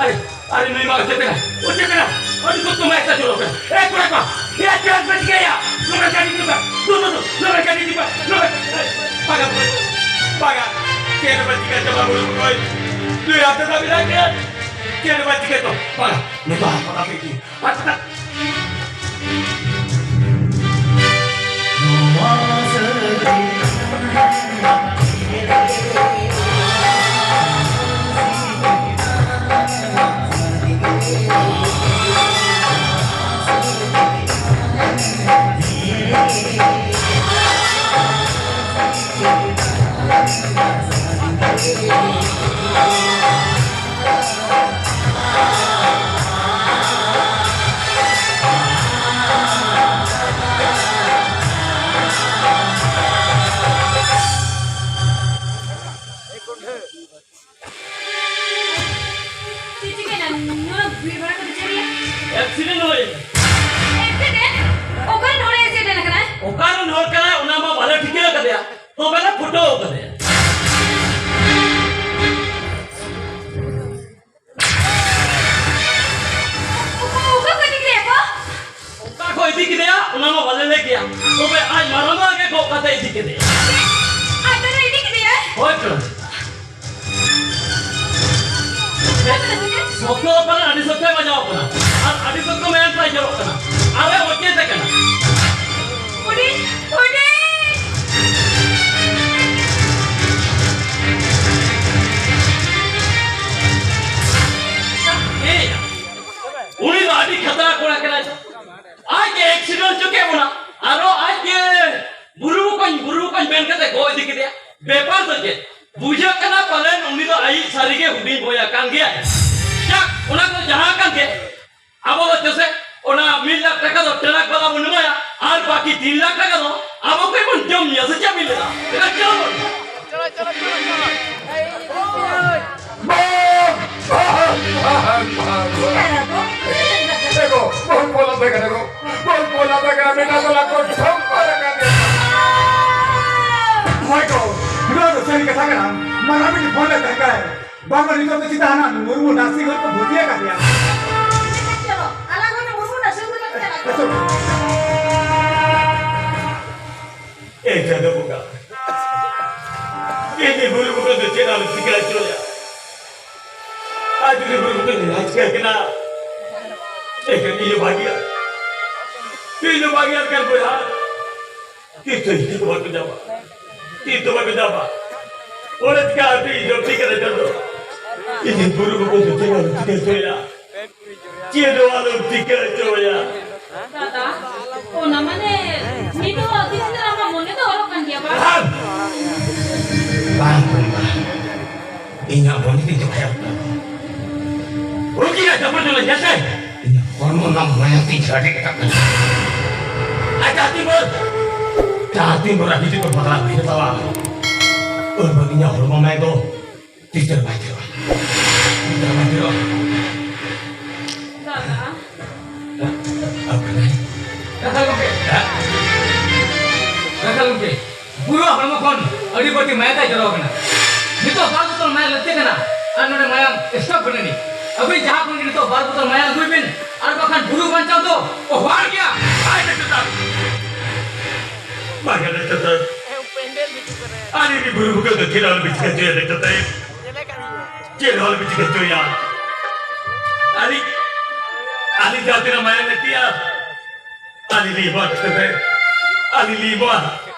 ᱟᱨᱮ, ᱟᱨᱮ ᱱᱩᱭ ᱢᱟ ᱚᱪᱮ ᱠᱟᱱᱟ, ᱚᱪᱮ ᱠᱟᱱᱟ᱾ ᱟᱹᱰᱤ ᱫᱩᱠ ᱛᱚ ᱢᱟᱭᱟᱝ ᱛᱮ ᱡᱚᱨᱚᱜ ᱠᱟᱱᱟ᱾ ᱮ ᱠᱚᱲᱟ ᱠᱚ, ᱮ ᱪᱮᱫ ᱯᱮ ᱪᱤᱠᱟᱹᱭᱟ? ᱞᱚᱜᱚᱱ ᱜᱟᱹᱰᱤ ᱤᱫᱤ ᱯᱮ᱾ ᱫᱩ, ᱫᱩ, ᱫᱩ, ᱞᱚᱜᱚᱱ ᱜᱟᱹᱰᱤ ᱤᱫᱤ ᱯᱮ᱾ ᱞᱚᱜᱚᱱ᱾ ᱵᱟᱜᱟ, ᱵᱟᱜᱟ᱾ ᱪᱮᱫ ᱯᱮ ᱪᱤᱠᱟᱹ ᱪᱟᱵᱟ ᱵᱩᱨᱩ ᱠᱚᱭ? ᱱᱩᱭ ᱟᱛᱮ ᱫᱚ ᱵᱤᱞᱟ ᱪᱮᱫ? ᱪᱮᱫ ᱯᱮ ᱪᱤᱠᱟᱹ ᱪᱚ? ᱵᱟᱜᱟ, ᱱᱤᱛᱚᱜ ᱦᱟᱥᱯᱟᱛᱟᱞ ᱛᱮ ᱤᱫᱤ᱾ ᱠᱮᱫᱮᱭᱟ, ᱚᱱᱟ ᱢᱟ ᱵᱟᱞᱮ ᱞᱟᱹᱭ ᱠᱮᱭᱟ, ᱛᱚᱵᱮ ᱟᱡ ᱢᱟᱨᱟᱝᱵᱟ ᱜᱮ ᱜᱚᱜ ᱠᱟᱛᱮ ᱤᱫᱤ ᱠᱮᱫᱮᱭᱟ᱾ ᱟᱡ ᱫᱚ ᱤᱫᱤ ᱠᱮᱫᱮᱭᱟᱭ? ᱦᱳᱭ ᱛᱚ᱾ ᱥᱚᱠᱛᱚ ᱯᱟᱞᱮᱱ ᱟᱹᱰᱤ ᱥᱚᱠᱛᱚᱭ ᱵᱟᱡᱟᱣ ᱠᱟᱱᱟ, ᱟᱨ ᱟᱹᱰᱤ ᱥᱚᱠᱛᱚ ᱢᱟᱭᱟᱝ ᱛᱟᱭ ᱡᱚᱨᱚᱜ ᱠᱟᱱᱟ, ᱟᱨᱮ ᱚᱪᱮᱛᱮ ᱠᱟᱱᱟ᱾ ᱦᱩᱰᱤᱧ, ᱦᱩᱰᱤᱧ᱾ ᱮᱭ, ᱩᱱᱤ ᱫᱚ ᱟᱹᱰᱤ ᱠᱷᱟᱛᱨᱟ ᱠᱚᱲᱟ ᱠᱟᱱᱟᱭ᱾ ᱟᱡ ᱜᱮ ᱮᱠᱥᱤᱰᱮᱱᱴ ᱦᱚᱪᱚ ᱠᱮᱫ ᱵᱚᱱᱟ, ᱟᱨᱚ ᱟᱡ ᱜᱮ ᱵᱩᱨᱩ ᱠᱚᱧ, ᱵᱩᱨᱩ ᱠᱚᱧ ᱢᱮᱱ ᱠᱟᱛᱮ ᱜᱚᱡ ᱤᱫᱤ ᱠᱮᱫᱮᱭᱟ᱾ ᱵᱮᱯᱟᱨ ᱫᱚ ᱪᱮᱫ? ᱵᱩᱡᱷᱟᱹᱜ ᱠᱟᱱᱟ ᱯᱟᱞᱮᱱ ᱩᱱᱤ ᱫᱚ ᱟᱭᱤᱡ ᱥᱟᱹᱨᱤ ᱜᱮ ᱦᱩᱰᱤᱧ ᱵᱚᱭᱦᱟ ᱠᱟᱱ ᱜᱮᱭᱟᱭ᱾ ᱡᱟᱠ, ᱚᱱᱟ ᱠᱚ ᱡᱟᱦᱟᱸ ᱠᱟᱱ ᱜᱮ, ᱟᱵᱚ ᱫᱚ ᱪᱮᱥᱮ ᱚᱱᱟ ᱢᱤᱫ ᱞᱟᱠᱷ ᱴᱟᱠᱟ ᱫᱚ ᱴᱨᱟᱠ ᱵᱟᱞᱟ ᱵᱚᱱ ᱮᱢᱟᱭᱟ, ᱟᱨ ᱵᱟᱹᱠᱤ ᱛᱤᱱ ᱞᱟᱠᱷ ᱴᱟᱠᱟ ᱫᱚ ᱟᱵᱚ ᱠᱚ ᱵᱚᱱ ᱡᱚᱢ ᱧᱩᱭᱟ, ᱥᱮ ᱪᱮᱫ ᱵᱤᱱ ᱞᱟᱹᱭᱫᱟ? ᱮᱱᱠᱷᱟᱱ ᱪᱚᱞᱚ ᱵᱚᱱ᱾ ᱵᱟᱝ! ᱵᱟᱝ! ᱵᱟᱝ! ᱵᱟᱝ! ᱮ ᱜᱚ, ᱵᱟᱹᱦᱩ ᱯᱚᱞᱟ ᱛᱟᱦᱮᱸ ᱠᱟᱱᱟ ᱜᱚ᱾ ᱵᱟᱹᱦᱩ ᱯᱚᱞᱟ ᱛᱟᱦᱮᱸ ᱠᱟᱱᱟ, ᱵᱮᱴᱟ ᱯᱚᱞᱟ ᱠᱚ ᱴᱷᱚᱠ ᱠᱚ ᱨᱟᱠᱟᱵ ᱮᱭᱟ᱾ ᱦᱳᱭ ᱜᱚ, ᱱᱚᱣᱟ ᱫᱚ ᱥᱟᱹᱨᱤ ᱠᱟᱛᱷᱟ ᱠᱟᱱᱟ᱾ ᱢᱟᱨᱟᱝ ᱵᱤᱴᱤ ᱯᱷᱳᱱ ᱞᱮᱫ ᱛᱟᱦᱮᱸ ᱠᱟᱱ᱾ ᱵᱟᱝ, ᱱᱤᱛᱚᱜ ᱫᱚ ᱪᱮᱫᱟᱜ ᱦᱟᱱᱟ ᱢᱩᱨᱢᱩ ᱱᱟᱨᱥᱤᱝ ᱦᱳᱢ ᱠᱚ ᱵᱷᱚᱨᱛᱤ ᱟᱠᱟᱫᱮᱭᱟ? ᱪᱚᱞᱚ, ᱟᱞᱟᱝ ᱦᱚᱸ ᱢᱩᱨᱢᱩ ᱱᱟᱨᱥᱤᱝ ᱦᱳᱢ ᱨᱮ ᱪᱟᱞᱟᱜ ᱟᱪᱪᱷᱟ᱾ ᱮ ᱪᱟᱸᱫᱚ ᱵᱚᱸᱜᱟ, ᱤᱧ ᱵᱩᱨᱩ ᱵᱚᱸᱜᱟ ᱫᱚ ᱪᱮᱫ ᱟᱞᱚᱢ ᱪᱤᱠᱟᱹ ᱦᱚᱪᱚᱭᱟ᱾ ᱟᱡ ᱡᱩᱫᱤ ᱵᱩᱨᱩ ᱵᱚᱸᱜᱟ ᱫᱚ ᱪᱤᱠᱟᱹ ᱠᱟᱱᱟ, ᱮᱱᱠᱷᱟᱱ ᱤᱧ ᱵᱷᱟᱹᱜᱤᱭᱟ, ᱤᱧ ᱵᱷᱟᱹᱜᱤᱭᱟ ᱠᱟᱱ ᱵᱚᱭᱦᱟ᱾ ᱛᱤᱥ ᱦᱚᱸ ᱤᱧ ᱫᱚ ᱵᱟᱠᱚ ᱧᱟᱢᱟ, ᱛᱤᱥ ᱫᱚ ᱵᱟᱠᱚ ᱧᱟᱢᱟ᱾ ᱚᱱᱟ ᱪᱤᱠᱟᱹ ᱟᱹᱰᱤ ᱡᱚᱞᱫᱤ ᱠᱟᱱᱟ ᱪᱟᱸᱫᱚ᱾ ᱤᱧ ᱵᱩᱨᱩ ᱵᱚᱸᱜᱟ ᱫᱚ ᱪᱮᱫ ᱟᱞᱚᱢ ᱪᱤᱠᱟᱹ ᱦᱚᱪᱚᱭᱟ᱾ ᱪᱮᱫ ᱦᱚᱸ ᱟᱞᱚᱢ ᱪᱤᱠᱟᱹ ᱦᱚᱪᱚᱭᱟ᱾ ᱫᱟᱫᱟ, ᱚᱱᱟ ᱢᱟᱱᱮ, ᱱᱤᱛᱚᱜ ᱫᱤᱱ ᱫᱚ ᱟᱢᱟᱜ ᱢᱚᱱᱮ ᱫᱚ ᱚᱨᱚᱜ ᱠᱟᱱ ᱜᱮᱭᱟ, ᱵᱟᱝ? ᱵᱟᱝ! ᱵᱟᱝ, ᱯᱩᱨᱱᱤᱢᱟ᱾ ᱤᱧᱟᱜ ᱢᱚᱱᱮ ᱛᱤᱧ ᱪᱟᱵᱟᱭᱟ᱾ ᱩᱱᱠᱤᱱᱟᱜ ᱡᱟᱵᱚᱨ ᱡᱚᱞᱮ ᱧᱮᱞ ᱛᱮ, ᱤᱧᱟᱜ ᱦᱚᱲᱢᱚ ᱨᱮᱱᱟᱜ ᱢᱟᱭᱟᱢ ᱛᱤᱧ ᱡᱷᱟᱨᱮ ᱠᱟᱜ ᱠᱟᱱᱟ᱾ ᱟᱨ ᱡᱟᱦᱟᱸ ᱛᱤᱱ ᱵᱷᱳᱨ, ᱡᱟᱦᱟᱸ ᱛᱤᱱ ᱵᱷᱳᱨ ᱟᱹᱰᱤ ᱡᱳᱨ ᱵᱟᱫᱞᱟ ᱵᱟᱭ ᱦᱟᱛᱟᱣᱟ, ᱩᱱ ᱵᱷᱳᱨ ᱤᱧᱟᱜ ᱦᱚᱲᱢᱚ ᱢᱟᱭᱟᱢ ᱫᱚ ᱛᱤᱥ ᱨᱮ ᱵᱟᱭ ᱛᱷᱤᱨᱚᱜᱼᱟ᱾ ᱛᱤᱥ ᱨᱮ ᱵᱟᱭ ᱛᱷᱤᱨᱚᱜᱼᱟ᱾ ᱫᱟᱫᱟ᱾ ᱟᱯᱱᱟᱭ᱾ ᱨᱟᱠᱷᱟᱞ ᱜᱚᱢᱠᱮ᱾ ᱦᱮᱸ? ᱨᱟᱠᱷᱟᱞ ᱜᱚᱢᱠᱮ, ᱵᱩᱨᱩ ᱦᱚᱲᱢᱚ ᱠᱷᱚᱱ ᱟᱹᱰᱤ ᱵᱟᱹᱲᱛᱤ ᱢᱟᱭᱟᱢ ᱛᱟᱭ ᱡᱚᱨᱚ ᱟᱠᱟᱱᱟ᱾ ᱱᱤᱛᱚᱜ ᱵᱟᱨ ᱵᱳᱛᱚᱞ ᱢᱟᱭᱟᱢ ᱞᱟᱹᱠᱛᱤ ᱠᱟᱱᱟ ᱟᱨ ᱱᱚᱰᱮ ᱢᱟᱭᱟᱢ ᱥᱴᱚᱠ ᱵᱟᱹᱱᱩᱜ ᱟᱹᱱᱤᱡ᱾ ᱟᱹᱵᱤᱱ ᱡᱟᱦᱟᱸ ᱠᱷᱚᱱ ᱜᱮ ᱱᱤᱛᱚᱜ ᱵᱟᱨ ᱵᱳᱛᱚᱞ ᱢᱟᱭᱟᱢ ᱟᱹᱜᱩᱭ ᱵᱤᱱ, ᱟᱨ ᱵᱟᱠᱷᱟᱱ ᱵᱩᱨᱩ ᱵᱟᱧᱪᱟᱣ ᱫᱚ ᱚᱦᱚ ᱟᱫ ᱜᱮᱭᱟ᱾ ᱟᱭ ᱰᱟᱠᱛᱟᱨ ᱥᱟᱦᱮᱵᱽ᱾ ᱵᱟᱝᱟ ᱰᱟᱠᱛᱟᱨ ᱥᱟᱦᱮᱵᱽ᱾ ᱟᱹᱞᱤᱧ ᱨᱤᱱ ᱵᱩᱨᱩ ᱵᱚᱸᱜᱟ ᱫᱚ ᱪᱮᱫ ᱦᱚᱸ ᱟᱞᱚᱵᱤᱱ ᱪᱤᱠᱟᱹ ᱦᱚᱪᱚᱭᱟ ᱰᱟᱠᱛᱟᱨ ᱥᱟᱦᱮᱵᱽ᱾ ᱪᱮᱫ ᱦᱚᱸ ᱟᱞᱚᱵᱤᱱ ᱪᱤᱠᱟᱹ ᱦᱚᱪᱚᱭᱟ᱾ ᱟᱹᱞᱤᱧ, ᱟᱹᱞᱤᱧ ᱡᱟᱦᱟᱸ ᱛᱤᱱᱟᱹᱜ ᱢᱟᱭᱟᱢ ᱞᱟᱹᱠᱛᱤᱜᱼᱟ, ᱟᱹᱞᱤᱧ ᱞᱤᱧ ᱮᱢᱚᱜᱼᱟ ᱰᱟᱠᱛᱟᱨ ᱥᱟᱦᱮᱵᱽ᱾ ᱟᱹᱞᱤᱧ ᱞᱤᱧ ᱮᱢᱚᱜᱼᱟ᱾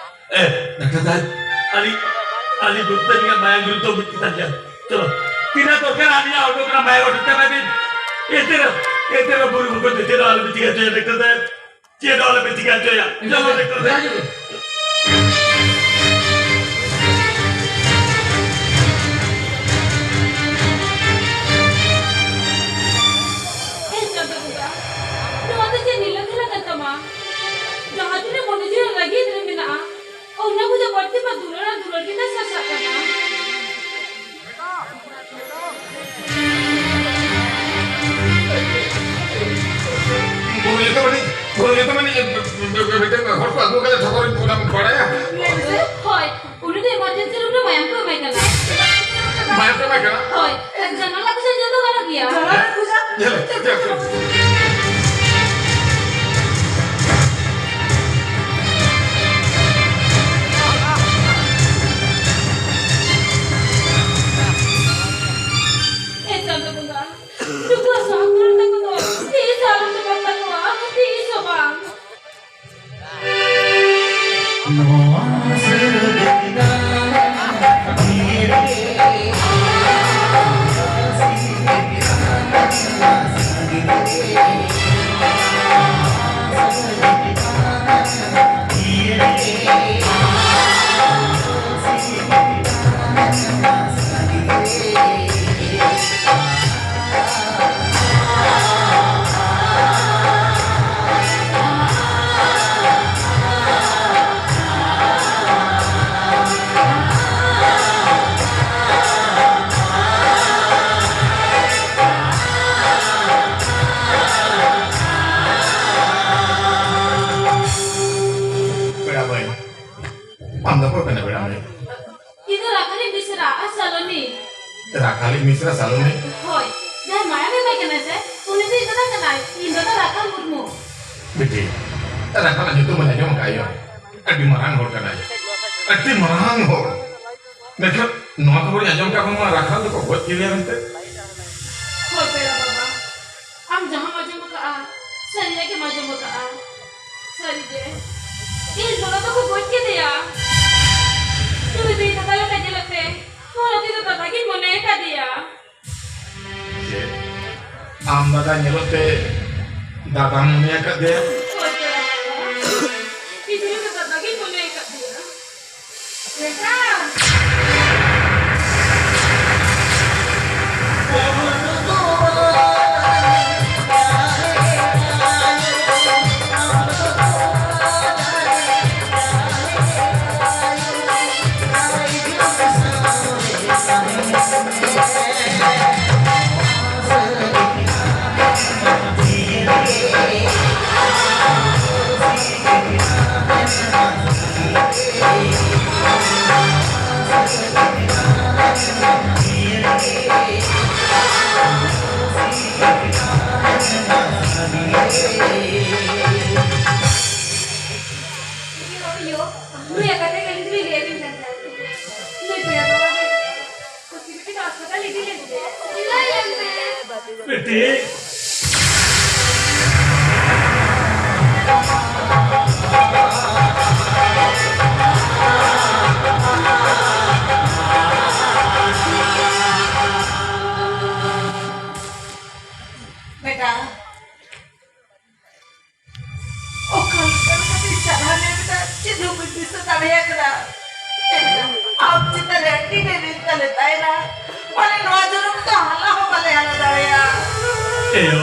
ᱮ, ᱰᱟᱠᱛᱟᱨ ᱥᱟᱦᱮᱵᱽ᱾ ᱟᱹᱞᱤᱧ, ᱟᱹᱞᱤᱧ ᱵᱩᱡᱽ ᱛᱟᱹᱞᱤᱧᱟ ᱢᱟᱭᱟᱢ ᱜᱩᱨᱩᱛᱛᱚ ᱵᱩᱡᱽ ᱠᱮᱫᱟ ᱡᱟ᱾ ᱪᱚᱞᱚ, ᱛᱤᱱᱟᱹᱜ ᱫᱚᱨᱠᱟᱨ ᱟᱹᱞᱤᱧᱟᱜ ᱦᱚᱲᱢᱚ ᱠᱟᱱᱟ ᱢᱟᱭᱟᱢ ᱚᱰᱚᱠ ᱪᱟᱵᱟᱭ ᱵᱤᱱ᱾ ᱮᱱᱛᱮ ᱨᱮᱦᱚᱸ, ᱮᱱᱛᱮ ᱨᱮᱦᱚᱸ ᱵᱩᱨᱩ ᱵᱚᱸᱜᱟ ᱫᱚ ᱪᱮᱫ ᱦᱚᱸ ᱟᱞᱚᱵᱤᱱ ᱪᱤᱠᱟᱹ ᱦᱚᱪᱚᱭᱟ ᱰᱟᱠᱛᱟᱨ ᱥᱟᱦᱮᱵᱽ᱾ ᱪᱮᱫ ᱦᱚᱸ ᱟᱞᱚᱯᱮ ᱪᱤᱠᱟᱹ ᱦᱚᱪᱚᱭᱟ᱾ ᱪᱚᱞᱚ, ᱰᱟᱠᱛᱟᱨ ᱥᱟᱦᱮᱵᱽ᱾ ᱮ ᱪᱟᱸᱫᱳ ᱵᱚᱸᱜᱟ, ᱱᱚᱣᱟ ᱫᱚ ᱪᱮᱫ ᱞᱤᱞᱟᱹ ᱠᱷᱮᱞᱟ ᱠᱟᱱ ᱛᱟᱢᱟ? ᱡᱟᱦᱟᱸ ᱛᱤᱱᱟᱹᱜ ᱢᱚᱱᱮ ᱡᱤᱣᱤ ᱨᱟᱹᱜᱤ ᱨᱮ ᱢᱮᱱᱟᱜᱼᱟ, ᱚᱱᱟ ᱠᱷᱚᱱᱟᱜ ᱵᱟᱹᱲᱛᱤ ᱢᱟ ᱫᱩᱞᱟᱹᱲ ᱟᱨ ᱫᱩᱞᱟᱹᱲ ᱜᱮ ᱛᱟᱭ ᱥᱟᱨᱥᱟᱜ ᱠᱟᱱᱟ᱾ ᱵᱩᱨᱩ ᱧᱩᱛᱩᱢ ᱟᱹᱱᱤᱡ, ᱵᱩᱨᱩ ᱧᱩᱛᱩᱢ ᱟᱹᱱᱤᱡ ᱢᱤᱫᱴᱮᱱ ᱦᱚᱲ ᱠᱚ ᱟᱹᱜᱩ ᱟᱠᱟᱫᱮ ᱴᱷᱟᱠᱩᱨ, ᱚᱱᱟᱢ ᱵᱟᱲᱟᱭᱟ? ᱦᱳᱭ, ᱩᱱᱤ ᱫᱚ emergency room ᱨᱮ ᱢᱟᱭᱟᱢ ᱠᱚ ᱮᱢᱟᱭ ᱠᱟᱱᱟ᱾ ᱢᱟᱭᱟᱢ ᱠᱚ ᱮᱢᱟᱭ ᱠᱟᱱᱟ? ᱦᱳᱭ, ᱡᱟᱱᱟᱞᱟ ᱠᱚ ᱥᱮᱫ ᱧᱮᱞ ᱫᱚ ᱜᱟᱱᱚᱜ ᱜᱮᱭᱟ᱾ ᱧᱮᱞ, ᱧᱮᱞ, ᱧᱮᱞ᱾ ᱮ ᱪᱟᱸᱫᱳ ᱵᱚᱸᱜᱟ, ᱱᱩᱠᱩᱣᱟᱜ ᱥᱟᱦᱟᱠᱚᱨᱚᱱ ᱛᱟᱠᱚ ᱫᱚ ᱛᱤᱥ ᱟᱞᱚᱢ ᱪᱟᱵᱟ ᱛᱟᱠᱚᱣᱟ, ᱛᱤᱥ ᱦᱚᱸ ᱵᱟᱝ᱾ ᱱᱚᱣᱟ ᱥᱟᱹᱨᱤ ᱫᱟᱜ ᱛᱤᱨᱮ ᱯᱮᱲᱟ ᱢᱟᱹᱭ, ᱟᱢ ᱫᱚ ᱚᱠᱚᱭ ᱠᱟᱱᱟ ᱯᱮᱲᱟ ᱢᱟᱹᱭ? ᱤᱧ ᱫᱚ ᱨᱟᱠᱷᱟᱞᱤ ᱢᱤᱥᱨᱟ ᱟᱨ ᱥᱟᱞᱚᱱᱤ᱾ ᱨᱟᱠᱷᱟᱞᱤ ᱢᱤᱥᱨᱟ ᱥᱟᱞᱚᱱᱤ? ᱦᱳᱭ, ᱡᱟᱦᱟᱸᱭ ᱢᱟᱭᱟᱢ ᱮᱢᱟᱭ ᱠᱟᱱᱟᱭ ᱥᱮ, ᱩᱱᱤ ᱫᱚ ᱤᱧ ᱫᱟᱫᱟ ᱠᱟᱱᱟᱭ᱾ ᱤᱧ ᱫᱟᱫᱟ ᱨᱟᱠᱷᱟᱞ ᱢᱩᱨᱢᱩ᱾ ᱵᱤᱴᱤ, ᱨᱟᱠᱷᱟᱞᱟᱜ ᱧᱩᱛᱩᱢ ᱵᱚᱱ ᱟᱸᱡᱚᱢ ᱟᱠᱟᱫ ᱜᱮᱭᱟ᱾ ᱟᱹᱰᱤ ᱢᱟᱨᱟᱝ ᱦᱚᱲ ᱠᱟᱱᱟᱭ, ᱟᱹᱰᱤ ᱢᱟᱨᱟᱝ ᱦᱚᱲ᱾ ᱢᱮᱱᱠᱷᱟᱱ ᱱᱚᱣᱟ ᱠᱷᱚᱵᱚᱨᱤᱧ ᱟᱸᱡᱚᱢ ᱠᱟᱜ ᱵᱟᱝᱢᱟ ᱨᱟᱠᱷᱟᱞ ᱫᱚᱠᱚ ᱜᱚᱡ ᱠᱮᱫᱮᱭᱟ ᱢᱮᱱᱛᱮ᱾ ᱦᱳᱭ ᱯᱮᱲᱟ ᱵᱟᱵᱟ, ᱟᱢ ᱡᱟᱦᱟᱸᱢ ᱟᱸᱡᱚᱢ ᱟᱠᱟᱜᱼᱟ, ᱥᱟᱹᱨᱤᱭᱟᱜ ᱜᱮᱢ ᱟᱸᱡᱚᱢ ᱟᱠᱟᱜᱼᱟ᱾ ᱥᱟᱹᱨᱤᱜᱮ, ᱤᱧ ᱫᱟᱫᱟ ᱫᱚᱠᱚ ᱜᱚᱡ ᱠᱮᱫᱮᱭᱟ᱾ ᱱᱩᱭ ᱫᱚ ᱤᱧ ᱫᱟᱫᱟ ᱞᱮᱠᱟ ᱧᱮᱞᱚᱜ ᱛᱮ, ᱦᱚᱲ ᱟᱹᱛᱩ ᱫᱚ ᱫᱟᱫᱟ ᱜᱤᱧ ᱢᱚᱱᱮ ᱟᱠᱟᱫᱮᱭᱟ᱾ ᱪᱮᱫ? ᱟᱢ ᱫᱟᱫᱟ ᱧᱮᱞᱚᱜ ᱛᱮ ᱫᱟᱫᱟᱢ ᱢᱚᱱᱮ ᱟᱠᱟᱫᱮᱭᱟ? ᱦᱳᱭ ᱯᱮᱲᱟ ᱵᱟᱵᱟ, ᱤᱧ ᱫᱚ ᱫᱟᱫᱟ ᱜᱤᱧ ᱢᱚᱱᱮ ᱟᱠᱟᱫᱮᱭᱟ᱾ ᱵᱮᱴᱟ᱾ ᱤᱭᱳ, ᱤᱭᱳ, ᱱᱩᱭᱟᱜ ᱠᱟᱛᱷᱟ ᱜᱮ ᱟᱹᱞᱤᱧ ᱫᱚᱞᱤᱧ ᱞᱟᱹᱭ ᱟᱹᱵᱤᱱ ᱠᱟᱱ ᱛᱟᱦᱮᱸᱫ᱾ ᱱᱩᱭ ᱯᱮᱲᱟ ᱵᱟᱵᱟ ᱜᱮ ᱠᱩᱥᱤ ᱵᱤᱴᱤ ᱫᱚ ᱦᱟᱥᱯᱟᱛᱟᱞ ᱤᱫᱤ ᱞᱮᱱ ᱛᱮ᱾ ᱞᱟᱹᱭ ᱟᱹᱧ ᱢᱮ᱾ ᱵᱤᱴᱤ᱾ ᱵᱮᱴᱟ, ᱚᱠᱟ ᱞᱮᱠᱟ ᱠᱟᱛᱮ ᱪᱟᱞᱟᱣ ᱞᱮᱱᱟ, ᱪᱮᱫ ᱦᱚᱸ ᱵᱟᱹᱧ ᱫᱤᱥᱟᱹ ᱫᱟᱲᱮᱭᱟᱜ ᱠᱟᱱᱟ᱾ ᱟᱢ ᱪᱮᱛᱟᱱ ᱨᱮ ᱟᱹᱰᱤ ᱰᱷᱮᱨ ᱤᱧ ᱛᱟᱞᱮ ᱛᱟᱦᱮᱱᱟ᱾ ᱢᱟᱱᱮ ᱱᱚᱣᱟ ᱡᱚᱱᱚᱢ ᱫᱚ ᱦᱟᱞᱟ ᱦᱚᱸ ᱵᱟᱞᱮ ᱦᱟᱞᱟ ᱫᱟᱲᱮᱭᱟᱜᱼᱟ᱾ ᱮᱭᱳ,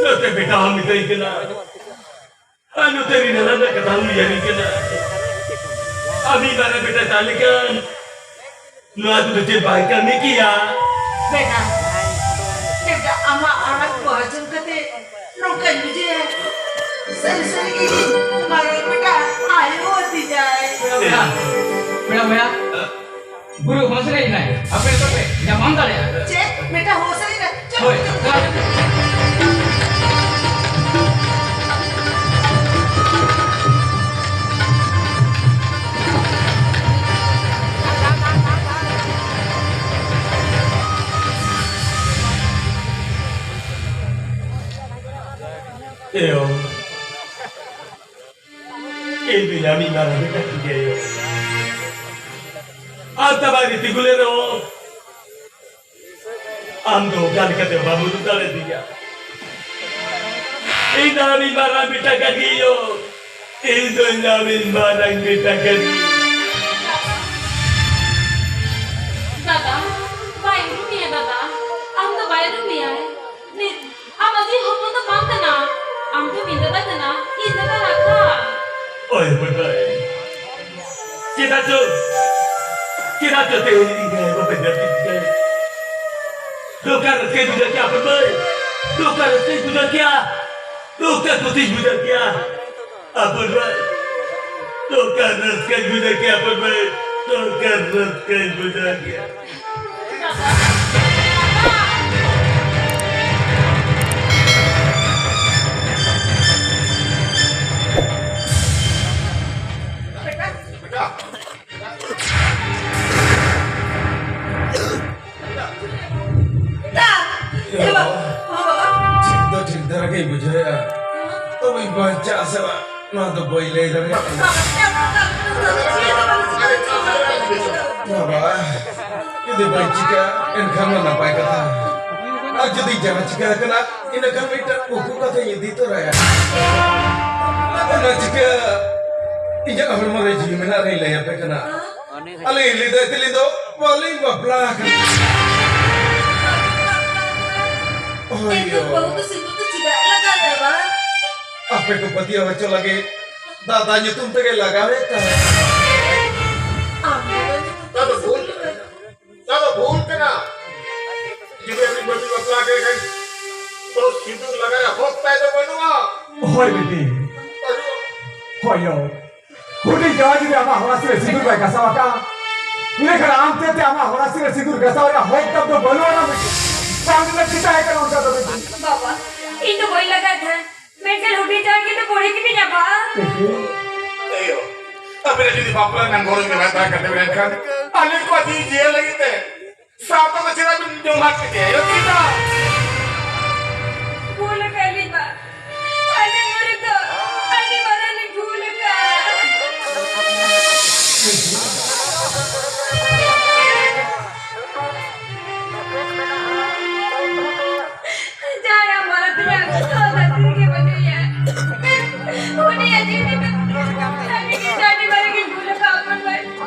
ᱱᱚᱛᱮ ᱵᱮᱴᱟ ᱦᱚᱸ ᱢᱤᱛᱟᱹᱧ ᱠᱟᱱᱟ᱾ ᱟᱨ ᱱᱚᱛᱮ ᱨᱤᱱᱟᱞᱟ ᱨᱮᱱᱟᱜ ᱠᱟᱛᱷᱟ ᱦᱚᱸ ᱩᱭᱦᱟᱹᱨᱤᱧ ᱠᱟᱱᱟ᱾ ᱟᱢᱤᱡ ᱢᱟᱨᱟᱝ ᱵᱮᱴᱟ ᱛᱟᱦᱮᱸ ᱞᱮᱠᱷᱟᱱ ᱱᱚᱣᱟ ᱠᱚᱫᱚ ᱪᱮᱫ ᱵᱟᱭ ᱠᱟᱹᱢᱤ ᱠᱮᱭᱟ? ᱵᱮᱴᱟ, ᱵᱮᱴᱟ, ᱟᱢᱟᱜ ᱟᱲᱟᱝ ᱠᱚ ᱟᱸᱡᱚᱢ ᱠᱟᱛᱮ ᱱᱚᱝᱠᱟᱧ ᱵᱩᱡᱷᱟᱹᱣᱟ, ᱥᱟᱹᱨᱤ ᱥᱟᱹᱨᱤ ᱜᱮ ᱤᱧ ᱢᱟᱨᱟᱝ ᱵᱮᱴᱟ ᱟᱭᱳ ᱟᱹᱛᱤᱧᱟᱭ᱾ ᱯᱮᱲᱟ ᱵᱚᱭᱦᱟ, ᱯᱮᱲᱟ ᱵᱚᱭᱦᱟ, ᱜᱩᱨᱩ ᱦᱚᱸ ᱥᱮᱨᱮᱧ ᱮᱱᱟᱭ, ᱟᱯᱮ ᱫᱚᱯᱮ ᱧᱟᱯᱟᱢ ᱫᱟᱲᱮᱭᱟᱜᱼᱟ᱾ ᱪᱮᱫ? ᱵᱮᱴᱟ ᱦᱚᱸ ᱥᱮᱨᱮᱧ ᱮᱱᱟᱭ? ᱪᱚᱞᱚ, ᱦᱳᱭ, ᱪᱚᱞᱚ᱾ ᱪᱚᱞᱚ᱾ ᱤᱧ ᱫᱚ ᱧᱟᱢᱤᱧ ᱢᱟᱨᱟᱝ ᱵᱮᱴᱟ ᱠᱟᱱ ᱜᱮᱭᱟ ᱭᱳ᱾ ᱟᱨ ᱛᱟᱵᱟᱨᱤ ᱛᱤᱸᱜᱩ ᱞᱮ ᱨᱮᱦᱚᱸ ᱟᱢ ᱫᱚ ᱚᱠᱟ ᱞᱮᱠᱟᱛᱮ ᱵᱟᱢ ᱩᱫᱩᱜ ᱫᱟᱲᱮᱭᱟᱫᱤᱧᱟ? ᱤᱧ ᱫᱚ ᱟᱢᱤᱧ ᱢᱟᱨᱟᱝ ᱵᱮᱴᱟ ᱠᱟᱱ ᱜᱮᱭᱟ ᱭᱳ᱾ ᱤᱧ ᱫᱚ ᱟᱢᱤᱧ ᱢᱟᱨᱟᱝ ᱵᱮᱴᱟ ᱠᱟᱱ ᱜᱮᱭᱟ᱾ ᱫᱟᱫᱟ, ᱵᱟᱭ ᱩᱨᱩᱢ ᱢᱮᱭᱟ ᱫᱟᱫᱟ, ᱟᱢ ᱫᱚ ᱵᱟᱭ ᱩᱨᱩᱢ ᱢᱮᱭᱟᱭ᱾ ᱱᱤᱛ ᱟᱢ ᱟᱡᱤᱡ ᱦᱚᱯᱚᱱ ᱫᱚ ᱵᱟᱝ ᱠᱟᱱᱟ, ᱟᱢ ᱫᱚ ᱤᱧ ᱫᱟᱫᱟ ᱠᱟᱱᱟ, ᱤᱧ ᱫᱟᱫᱟ ᱨᱟᱠᱷᱟ᱾ ᱳᱭ ᱦᱚᱯᱚᱱ ᱵᱷᱟᱭ, ᱪᱮᱫᱟᱜ ᱪᱚ, ᱪᱮᱫᱟᱜ ᱪᱚ ᱛᱮᱦᱮᱧ ᱤᱧ ᱟᱭᱳ ᱵᱟᱵᱟ ᱡᱟᱹᱯᱤᱫ ᱠᱮᱫ? ᱱᱚᱝᱠᱟ ᱨᱟᱹᱥᱠᱟᱹᱧ ᱵᱩᱡᱷᱟᱹᱣ ᱠᱮᱭᱟ ᱦᱚᱯᱚᱱ ᱵᱷᱟᱭ, ᱱᱚᱝᱠᱟ ᱨᱟᱹᱥᱠᱟᱹᱧ ᱵᱩᱡᱷᱟᱹᱣ ᱠᱮᱭᱟ, ᱱᱚᱝᱠᱟ ᱠᱩᱥᱤᱧ ᱵᱩᱡᱷᱟᱹᱣ ᱠᱮᱭᱟ᱾ ᱦᱚᱯᱚᱱ ᱵᱷᱟᱭ, ᱱᱚᱝᱠᱟ ᱨᱟᱹᱥᱠᱟᱹᱧ ᱵᱩᱡᱷᱟᱹᱣ ᱠᱮᱭᱟ ᱦᱚᱯᱚᱱ ᱵᱷᱟᱭ, ᱱᱚᱝᱠᱟ ᱨᱟᱹᱥᱠᱟᱹᱧ ᱵᱩᱡᱷᱟᱹᱣ ᱠᱮᱭᱟ᱾ ᱴᱷᱤᱠ ᱫᱚ ᱴᱷᱤᱠ ᱫᱷᱟᱨᱟ ᱜᱮᱧ ᱵᱩᱡᱷᱟᱹᱣᱮᱫᱼᱟ, ᱛᱚᱵᱮᱧ ᱵᱟᱧᱪᱟᱜ ᱟᱥᱮ ᱵᱟᱝ? ᱱᱚᱣᱟ ᱫᱚ ᱵᱟᱹᱧ ᱞᱟᱹᱭ ᱫᱟᱲᱮᱭᱟᱜ ᱠᱟᱱᱟ᱾ ᱵᱟᱵᱟ, ᱡᱩᱫᱤ ᱵᱟᱹᱧ ᱪᱤᱠᱟᱹᱜᱼᱟ, ᱮᱱᱠᱷᱟᱱ ᱢᱟ ᱱᱟᱯᱟᱭ ᱠᱟᱛᱷᱟ᱾ ᱟᱨ ᱡᱩᱫᱤ ᱡᱟᱦᱟᱸ ᱪᱤᱠᱟᱹ ᱟᱠᱟᱱᱟ, ᱤᱱᱟᱹ ᱠᱷᱟᱱ ᱢᱤᱫᱴᱟᱝ ᱩᱠᱩ ᱠᱟᱛᱷᱟᱧ ᱤᱫᱤ ᱛᱚᱨᱟᱭᱟ᱾ ᱚᱱᱟ ᱪᱤᱠᱟᱹ ᱤᱧᱟᱹᱜ ᱦᱚᱲᱢᱚ ᱨᱮ ᱡᱤᱣᱤ ᱢᱮᱱᱟᱜ ᱨᱮᱧ ᱞᱟᱹᱭ ᱟᱯᱮ ᱠᱟᱱᱟ᱾ ᱟᱞᱮ ᱤᱞᱤ ᱫᱟᱹᱭ ᱛᱟᱹᱞᱤᱧ ᱫᱚ ᱵᱟᱹᱞᱤᱧ ᱵᱟᱯᱞᱟ ᱟᱠᱟᱱᱟ᱾ ᱦᱳᱭ ᱭᱳ᱾ ᱵᱟᱹᱦᱩ ᱫᱚ ᱥᱤᱸᱫᱩᱨ ᱫᱚ ᱪᱮᱫᱟᱜ ᱮ ᱞᱟᱜᱟᱣ ᱮᱫᱟ ᱵᱟ? ᱟᱯᱮ ᱠᱚ ᱯᱟᱹᱛᱭᱟᱹᱣ ᱦᱚᱪᱚ ᱞᱟᱹᱜᱤᱫ ᱫᱟᱫᱟ ᱧᱩᱛᱩᱢ ᱛᱮᱜᱮ ᱞᱟᱜᱟᱣᱮᱫ ᱛᱟᱦᱮᱸᱫ᱾ ᱟᱢ ᱫᱚ ᱧᱩᱛᱩᱢ ᱫᱚ ᱵᱷᱩᱞ ᱠᱟᱱᱟ᱾ ᱱᱚᱣᱟ ᱫᱚ ᱵᱷᱩᱞ ᱠᱟᱱᱟ᱾ ᱡᱩᱫᱤ ᱟᱹᱵᱤᱱ ᱵᱟᱹᱵᱤᱱ ᱵᱟᱯᱞᱟ ᱠᱮᱫ ᱠᱷᱟᱱ, ᱫᱚ ᱥᱤᱸᱫᱩᱨ ᱞᱟᱜᱟᱣ ᱨᱮᱭᱟᱜ ᱦᱚᱠ ᱛᱟᱭ ᱫᱚ ᱵᱟᱹᱱᱩᱜᱼᱟ᱾ ᱦᱳᱭ ᱵᱤᱴᱤ᱾ ᱵᱟᱹᱱᱩᱜᱼᱟ᱾ ᱦᱳᱭ ᱭᱳ᱾ ᱦᱩᱰᱤᱧ ᱡᱟᱶᱟᱭ ᱡᱩᱫᱤ ᱟᱢᱟᱜ ᱦᱚᱨᱟᱥᱤ ᱨᱮ ᱥᱤᱸᱫᱩᱨ ᱵᱟᱭ ᱜᱟᱥᱟᱣ ᱟᱠᱟᱫᱼᱟ, ᱤᱱᱟᱹ ᱠᱷᱟᱱ ᱟᱢ ᱛᱮ ᱟᱢᱟᱜ ᱦᱚᱨᱟᱥᱤ ᱨᱮ ᱥᱤᱸᱫᱩᱨ ᱜᱟᱥᱟᱣ ᱨᱮᱭᱟᱜ ᱦᱚᱠ ᱛᱟᱢ ᱫᱚ ᱵᱟᱹᱱᱩᱜ ᱟᱱᱟ ᱵᱤᱴᱤ᱾ ᱵᱟᱝ ᱞᱟᱹᱠᱛᱤ ᱛᱟᱦᱮᱸ ᱠᱟᱱᱟ ᱚᱱᱠᱟ ᱫᱚ ᱵᱤᱴᱤ᱾ ᱵᱟᱵᱟ, ᱤᱧ ᱫᱚ ᱵᱟᱹᱧ ᱞᱟᱜᱟᱭ ᱛᱟᱦᱮᱸ᱾ ᱢᱮᱱᱠᱷᱟᱱ ᱦᱩᱰᱤᱧ ᱡᱟᱶᱟᱭ ᱜᱮ ᱛᱚ ᱵᱟᱹᱲᱤᱡ ᱜᱮᱯᱮ ᱧᱟᱢᱟ᱾ ᱮᱭᱳ, ᱟᱯᱮ ᱨᱮ ᱡᱩᱫᱤ ᱵᱟᱯᱞᱟ ᱨᱮᱱᱟᱜ ᱜᱚᱨᱚᱡᱽ ᱜᱮ ᱵᱟᱭ ᱛᱟᱦᱮᱸ ᱠᱟᱱ ᱛᱟᱯᱮ ᱠᱷᱟᱱ, ᱟᱞᱮ ᱠᱚᱣᱟᱜ ᱡᱤᱣᱤ ᱡᱤᱭᱟᱹ ᱞᱟᱹᱜᱤᱫ ᱛᱮ ᱥᱟᱶᱛᱟ ᱫᱚ ᱪᱮᱫᱟᱜ ᱵᱤᱱ ᱡᱚᱢᱦᱟᱴ ᱠᱮᱫᱮᱭᱟ? ᱮᱭᱳ, ᱪᱮᱫᱟᱜ? ᱵᱷᱩᱞ ᱟᱠᱟᱫ ᱞᱤᱧ ᱵᱟ᱾ ᱟᱹᱞᱤᱧ ᱱᱚᱰᱮ ᱫᱚ ᱟᱹᱰᱤ ᱢᱟᱨᱟᱝ ᱞᱤᱧ ᱵᱷᱩᱞ ᱟᱠᱟᱫ᱾ ᱟᱹᱰᱤ ᱢᱟᱨᱟᱝ ᱤᱧ ᱵᱷᱩᱞ ᱟᱠᱟᱫ ᱵᱚᱱ ᱵᱷᱟᱭ,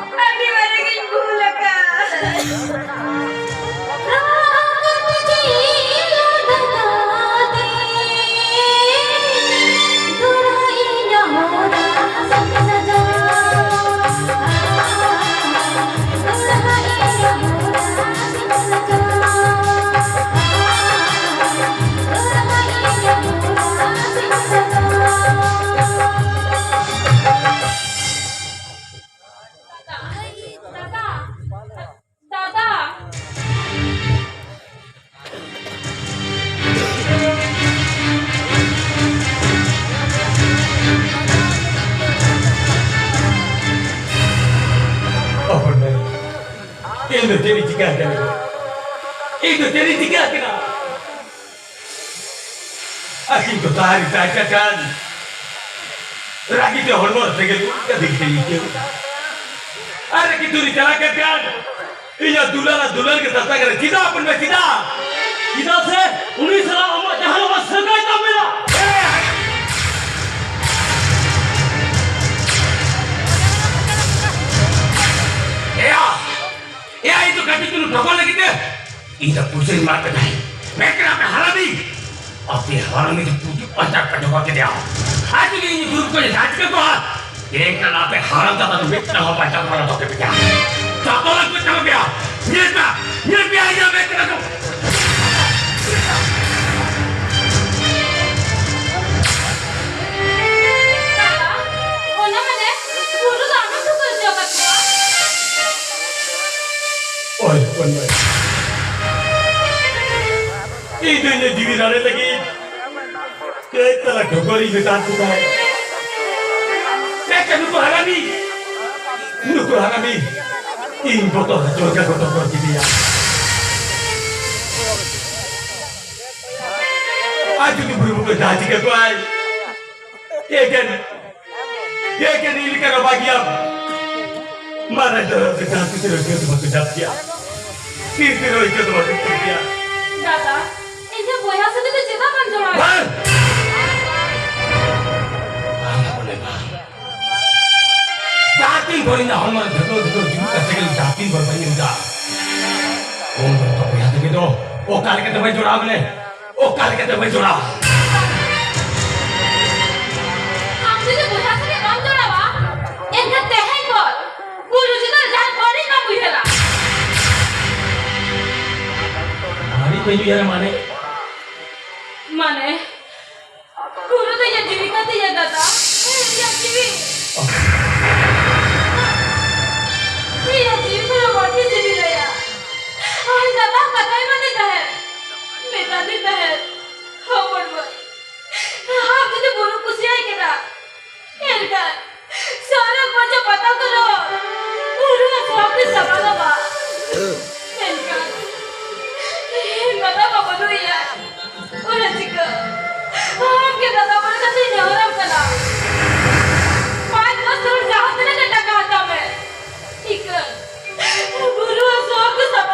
ᱟᱹᱰᱤ ᱢᱟᱨᱟᱝ ᱤᱧ ᱵᱷᱩᱞ ᱟᱠᱟᱫ᱾ ᱫᱟᱫᱟ, ᱫᱟᱫᱟ᱾ ᱚᱯᱚᱨᱱᱟ, ᱤᱧ ᱫᱚ ᱪᱮᱫ ᱤᱧ ᱪᱤᱠᱟᱹ ᱟᱠᱟᱱᱟ? ᱤᱧ ᱫᱚ ᱪᱮᱫ ᱤᱧ ᱪᱤᱠᱟᱹ ᱟᱠᱟᱱᱟ? ᱟᱹᱠᱤᱱ ᱫᱚ ᱛᱟᱦᱟᱨ ᱤᱫᱤ ᱠᱟᱜ ᱠᱷᱟᱱ, ᱨᱟᱹᱜᱤ ᱛᱮ ᱦᱚᱲᱢᱚ ᱨᱮ ᱥᱮᱸᱜᱮᱞ ᱩᱫ ᱠᱟᱛᱮ ᱜᱮ ᱤᱧ ᱟᱹᱭᱠᱟᱹᱣ ᱮᱫᱟ᱾ ᱟᱨ ᱟᱹᱠᱤᱱ ᱫᱚ ᱪᱟᱞᱟᱜ ᱠᱟᱱ ᱠᱷᱟᱱ, ᱤᱧᱟᱹᱜ ᱫᱩᱞᱟᱹᱲ ᱟᱨ ᱫᱩᱞᱟᱹᱲ ᱜᱮ ᱛᱟᱛᱟ ᱠᱟᱱᱟ᱾ ᱪᱮᱫᱟᱜ ᱦᱚᱯᱚᱱ ᱵᱟ, ᱪᱮᱫᱟᱜ? ᱪᱮᱫᱟᱜ ᱥᱮ ᱩᱱᱤ ᱥᱟᱞᱟᱜ ᱟᱢᱟᱜ ᱡᱟᱦᱟᱸ ᱞᱮᱠᱟ ᱥᱟᱹᱜᱟᱹᱭ ᱛᱟᱢ ᱢᱮᱱᱟᱜ᱾ ᱮᱭᱟ! ᱮᱭᱟ, ᱤᱧ ᱫᱚ ᱠᱟᱹᱴᱤᱡ ᱪᱩᱞᱩᱝ ᱴᱷᱚᱠᱚᱨ ᱞᱟᱹᱜᱤᱫ ᱛᱮ ᱤᱧ ᱫᱚ ᱯᱩᱭᱥᱟᱹᱧ ᱮᱢᱟᱫ ᱯᱮ ᱛᱟᱦᱮᱸᱫ᱾ ᱢᱮᱱ ᱠᱟᱱᱟ ᱯᱮ ᱦᱟᱨᱟᱢᱤ᱾ ᱟᱯᱮ ᱦᱟᱨᱟᱢᱤ ᱫᱚ ᱯᱩᱡᱩ ᱯᱟᱸᱪᱟᱨ ᱯᱮ ᱫᱚᱦᱚ ᱠᱮᱫᱮᱭᱟ᱾ ᱟᱨ ᱡᱩᱫᱤ ᱤᱧ ᱜᱩᱨᱩᱯ ᱠᱚᱧ ᱡᱟᱸᱪ ᱠᱮ ᱠᱚᱣᱟ, ᱮᱱᱠᱷᱟᱱ ᱟᱯᱮ ᱦᱟᱨᱟᱢ ᱡᱟᱫᱟ ᱫᱚ ᱢᱤᱫᱴᱟᱝ ᱦᱚᱸ ᱵᱟᱧᱪᱟᱣ ᱵᱟᱝ ᱫᱚᱦᱚ ᱠᱮᱫᱮᱭᱟ᱾ ᱡᱚᱛᱚ ᱞᱟᱝ ᱜᱚᱡ ᱪᱟᱵᱟ ᱯᱮᱭᱟ᱾ ᱧᱮᱞ ᱯᱮ, ᱧᱮᱞ ᱯᱮ, ᱤᱧ ᱢᱮᱫ ᱛᱮ ᱫᱚ᱾ ᱫᱟᱫᱟ, ᱚᱱᱟ ᱢᱟᱱᱮ ᱜᱩᱨᱩ ᱫᱚ ᱟᱢᱮᱢ ᱴᱷᱩᱠᱟᱹ ᱦᱚᱪᱚ ᱟᱠᱟᱫ ᱠᱚᱣᱟ? ᱳᱭ, ᱦᱚᱯᱚᱱ ᱢᱟᱹᱭ᱾ ᱤᱧ ᱫᱚ ᱤᱧᱟᱹᱜ ᱡᱤᱣᱤ ᱨᱟᱲᱮᱡ ᱞᱟᱹᱜᱤᱫ ᱠᱟᱹᱡ ᱛᱟᱞᱟ ᱰᱚᱜᱚᱨᱤᱧ ᱢᱮᱛᱟᱫ ᱠᱚ ᱛᱟᱦᱮᱸᱫ᱾ ᱢᱮᱱᱠᱷᱟᱱ ᱱᱩᱠᱩ ᱦᱟᱨᱟᱢᱤ, ᱱᱩᱠᱩ ᱦᱟᱨᱟᱢᱤ ᱤᱧ ᱵᱚᱛᱚᱨ ᱦᱚᱪᱚ ᱞᱮᱠᱟ ᱠᱚ ᱰᱚᱜᱚᱨ ᱠᱮᱫᱮᱭᱟ᱾ ᱟᱨ ᱡᱩᱫᱤ ᱵᱩᱨᱩ ᱵᱚᱸᱜᱟ ᱡᱟᱦᱟᱸ ᱪᱤᱠᱟᱹ ᱠᱚᱣᱟᱭ, ᱮᱠᱮᱱ ᱮᱠᱮᱱ ᱤᱧ ᱞᱮᱠᱟ ᱨᱟᱵᱟ ᱜᱮᱭᱟᱢ᱾ ᱢᱟᱨᱟᱝ ᱫᱚᱨᱚ ᱫᱚ ᱡᱟᱦᱟᱸ ᱛᱤᱥ ᱨᱮᱦᱚᱸ ᱤᱠᱟᱹ ᱫᱚ ᱵᱟᱠᱚ ᱧᱟᱢ ᱠᱮᱭᱟ᱾ ᱛᱤᱥ ᱨᱮᱦᱚᱸ ᱤᱠᱟᱹ ᱫᱚ ᱵᱟᱠᱚ ᱧᱟᱢ ᱠᱮᱭᱟ᱾ ᱫᱟᱫᱟ, ᱤᱧᱟᱹᱜ ᱵᱚᱭᱦᱟ ᱥᱟᱛᱮ ᱫᱚ ᱪᱮᱫᱟᱜ ᱵᱟᱢ ᱡᱚᱲᱟᱣ? ᱵᱟᱝ! ᱤᱧ ᱫᱚ ᱦᱚᱲᱢᱚ ᱨᱮ ᱫᱷᱟᱹᱠᱟᱹᱣ ᱫᱷᱟᱹᱠᱟᱹᱣ ᱡᱩᱞᱩᱜ ᱠᱟᱛᱮ ᱜᱮ ᱡᱟᱹᱯᱤᱫ ᱜᱚᱲ ᱵᱟᱹᱧ ᱮᱢ ᱮᱫᱟ᱾ ᱩᱱ ᱚᱠᱛᱚ ᱵᱚᱭᱦᱟ ᱛᱟᱹᱠᱤᱱ ᱫᱚ ᱚᱠᱟ ᱞᱮᱠᱟᱛᱮ ᱵᱟᱹᱧ ᱡᱚᱲᱟᱣ ᱵᱤᱱᱟ? ᱚᱠᱟ ᱞᱮᱠᱟᱛᱮ ᱵᱟᱹᱧ ᱡᱚᱲᱟᱣ? ᱟᱢ ᱡᱩᱫᱤ ᱵᱚᱭᱦᱟ ᱥᱟᱞᱟᱜ ᱵᱟᱢ ᱡᱚᱲᱟᱣᱟ, ᱮᱱᱠᱷᱟᱱ ᱛᱮᱦᱮᱧ ᱠᱷᱚᱱ ᱵᱩᱨᱩ ᱪᱮᱛᱟᱱ ᱨᱮ ᱡᱟᱦᱟᱸ ᱵᱟᱹᱲᱤᱡ ᱵᱟᱢ ᱩᱭᱦᱟᱹᱨᱟ᱾ ᱵᱟᱹᱲᱤᱡ ᱵᱟᱹᱧ ᱩᱭᱦᱟᱹᱨᱟ ᱢᱟᱱᱮ? ᱢᱟᱱᱮ, ᱵᱩᱨᱩ ᱫᱚ ᱤᱧᱟᱜ ᱡᱤᱣᱤ ᱠᱟᱱ ᱛᱤᱧᱟ ᱫᱟᱫᱟ, ᱤᱧᱟᱜ ᱡᱤᱣᱤ᱾ ᱤᱧᱟᱜ ᱡᱤᱣᱤ ᱠᱷᱚᱱ ᱦᱚᱸ ᱵᱟᱹᱲᱛᱤ ᱡᱤᱣᱤ ᱞᱟᱹᱭᱟ᱾ ᱟᱨ ᱫᱟᱫᱟ ᱠᱟᱛᱷᱟᱭ ᱮᱢᱟᱫᱤᱧ ᱛᱟᱦᱮᱸᱫ, ᱢᱮᱛᱟᱫᱤᱧ ᱛᱟᱦᱮᱸᱫ, ᱦᱚᱯᱚᱱ ᱢᱟᱹᱭ, ᱟᱢ ᱡᱩᱫᱤ ᱵᱩᱨᱩ ᱠᱩᱥᱤᱭᱟᱭ ᱠᱟᱱᱟ, ᱮᱱᱠᱷᱟᱱ ᱥᱟᱨᱟ ᱯᱟᱸᱡᱟ ᱯᱟᱛᱟ ᱠᱚᱫᱚ ᱵᱩᱨᱩ ᱟᱥ ᱵᱷᱟᱵᱽ ᱛᱮ ᱪᱟᱵᱟ ᱜᱚᱫᱚᱜᱼᱟ᱾ ᱢᱮᱱᱠᱷᱟᱱ ᱤᱧ ᱫᱟᱫᱟ ᱢᱟ ᱵᱟᱹᱱᱩᱭᱟ᱾ ᱚᱱᱟ ᱪᱤᱠᱟᱹ ᱟᱢ ᱜᱮ ᱫᱟᱫᱟ ᱢᱚᱱᱮ ᱠᱟᱛᱮ ᱱᱮᱦᱚᱨᱟᱢ ᱠᱟᱱᱟ᱾ ᱯᱟᱸᱪ ᱵᱚᱪᱷᱚᱨ ᱡᱟᱦᱟᱸ ᱛᱤᱱᱟᱹᱜ ᱜᱮ ᱴᱟᱠᱟ ᱦᱟᱛᱟᱣ ᱢᱮ, ᱤᱠᱟᱹ ᱵᱩᱨᱩ ᱟᱥ ᱵᱷᱟᱵᱽ ᱛᱮ ᱪᱟᱵᱟ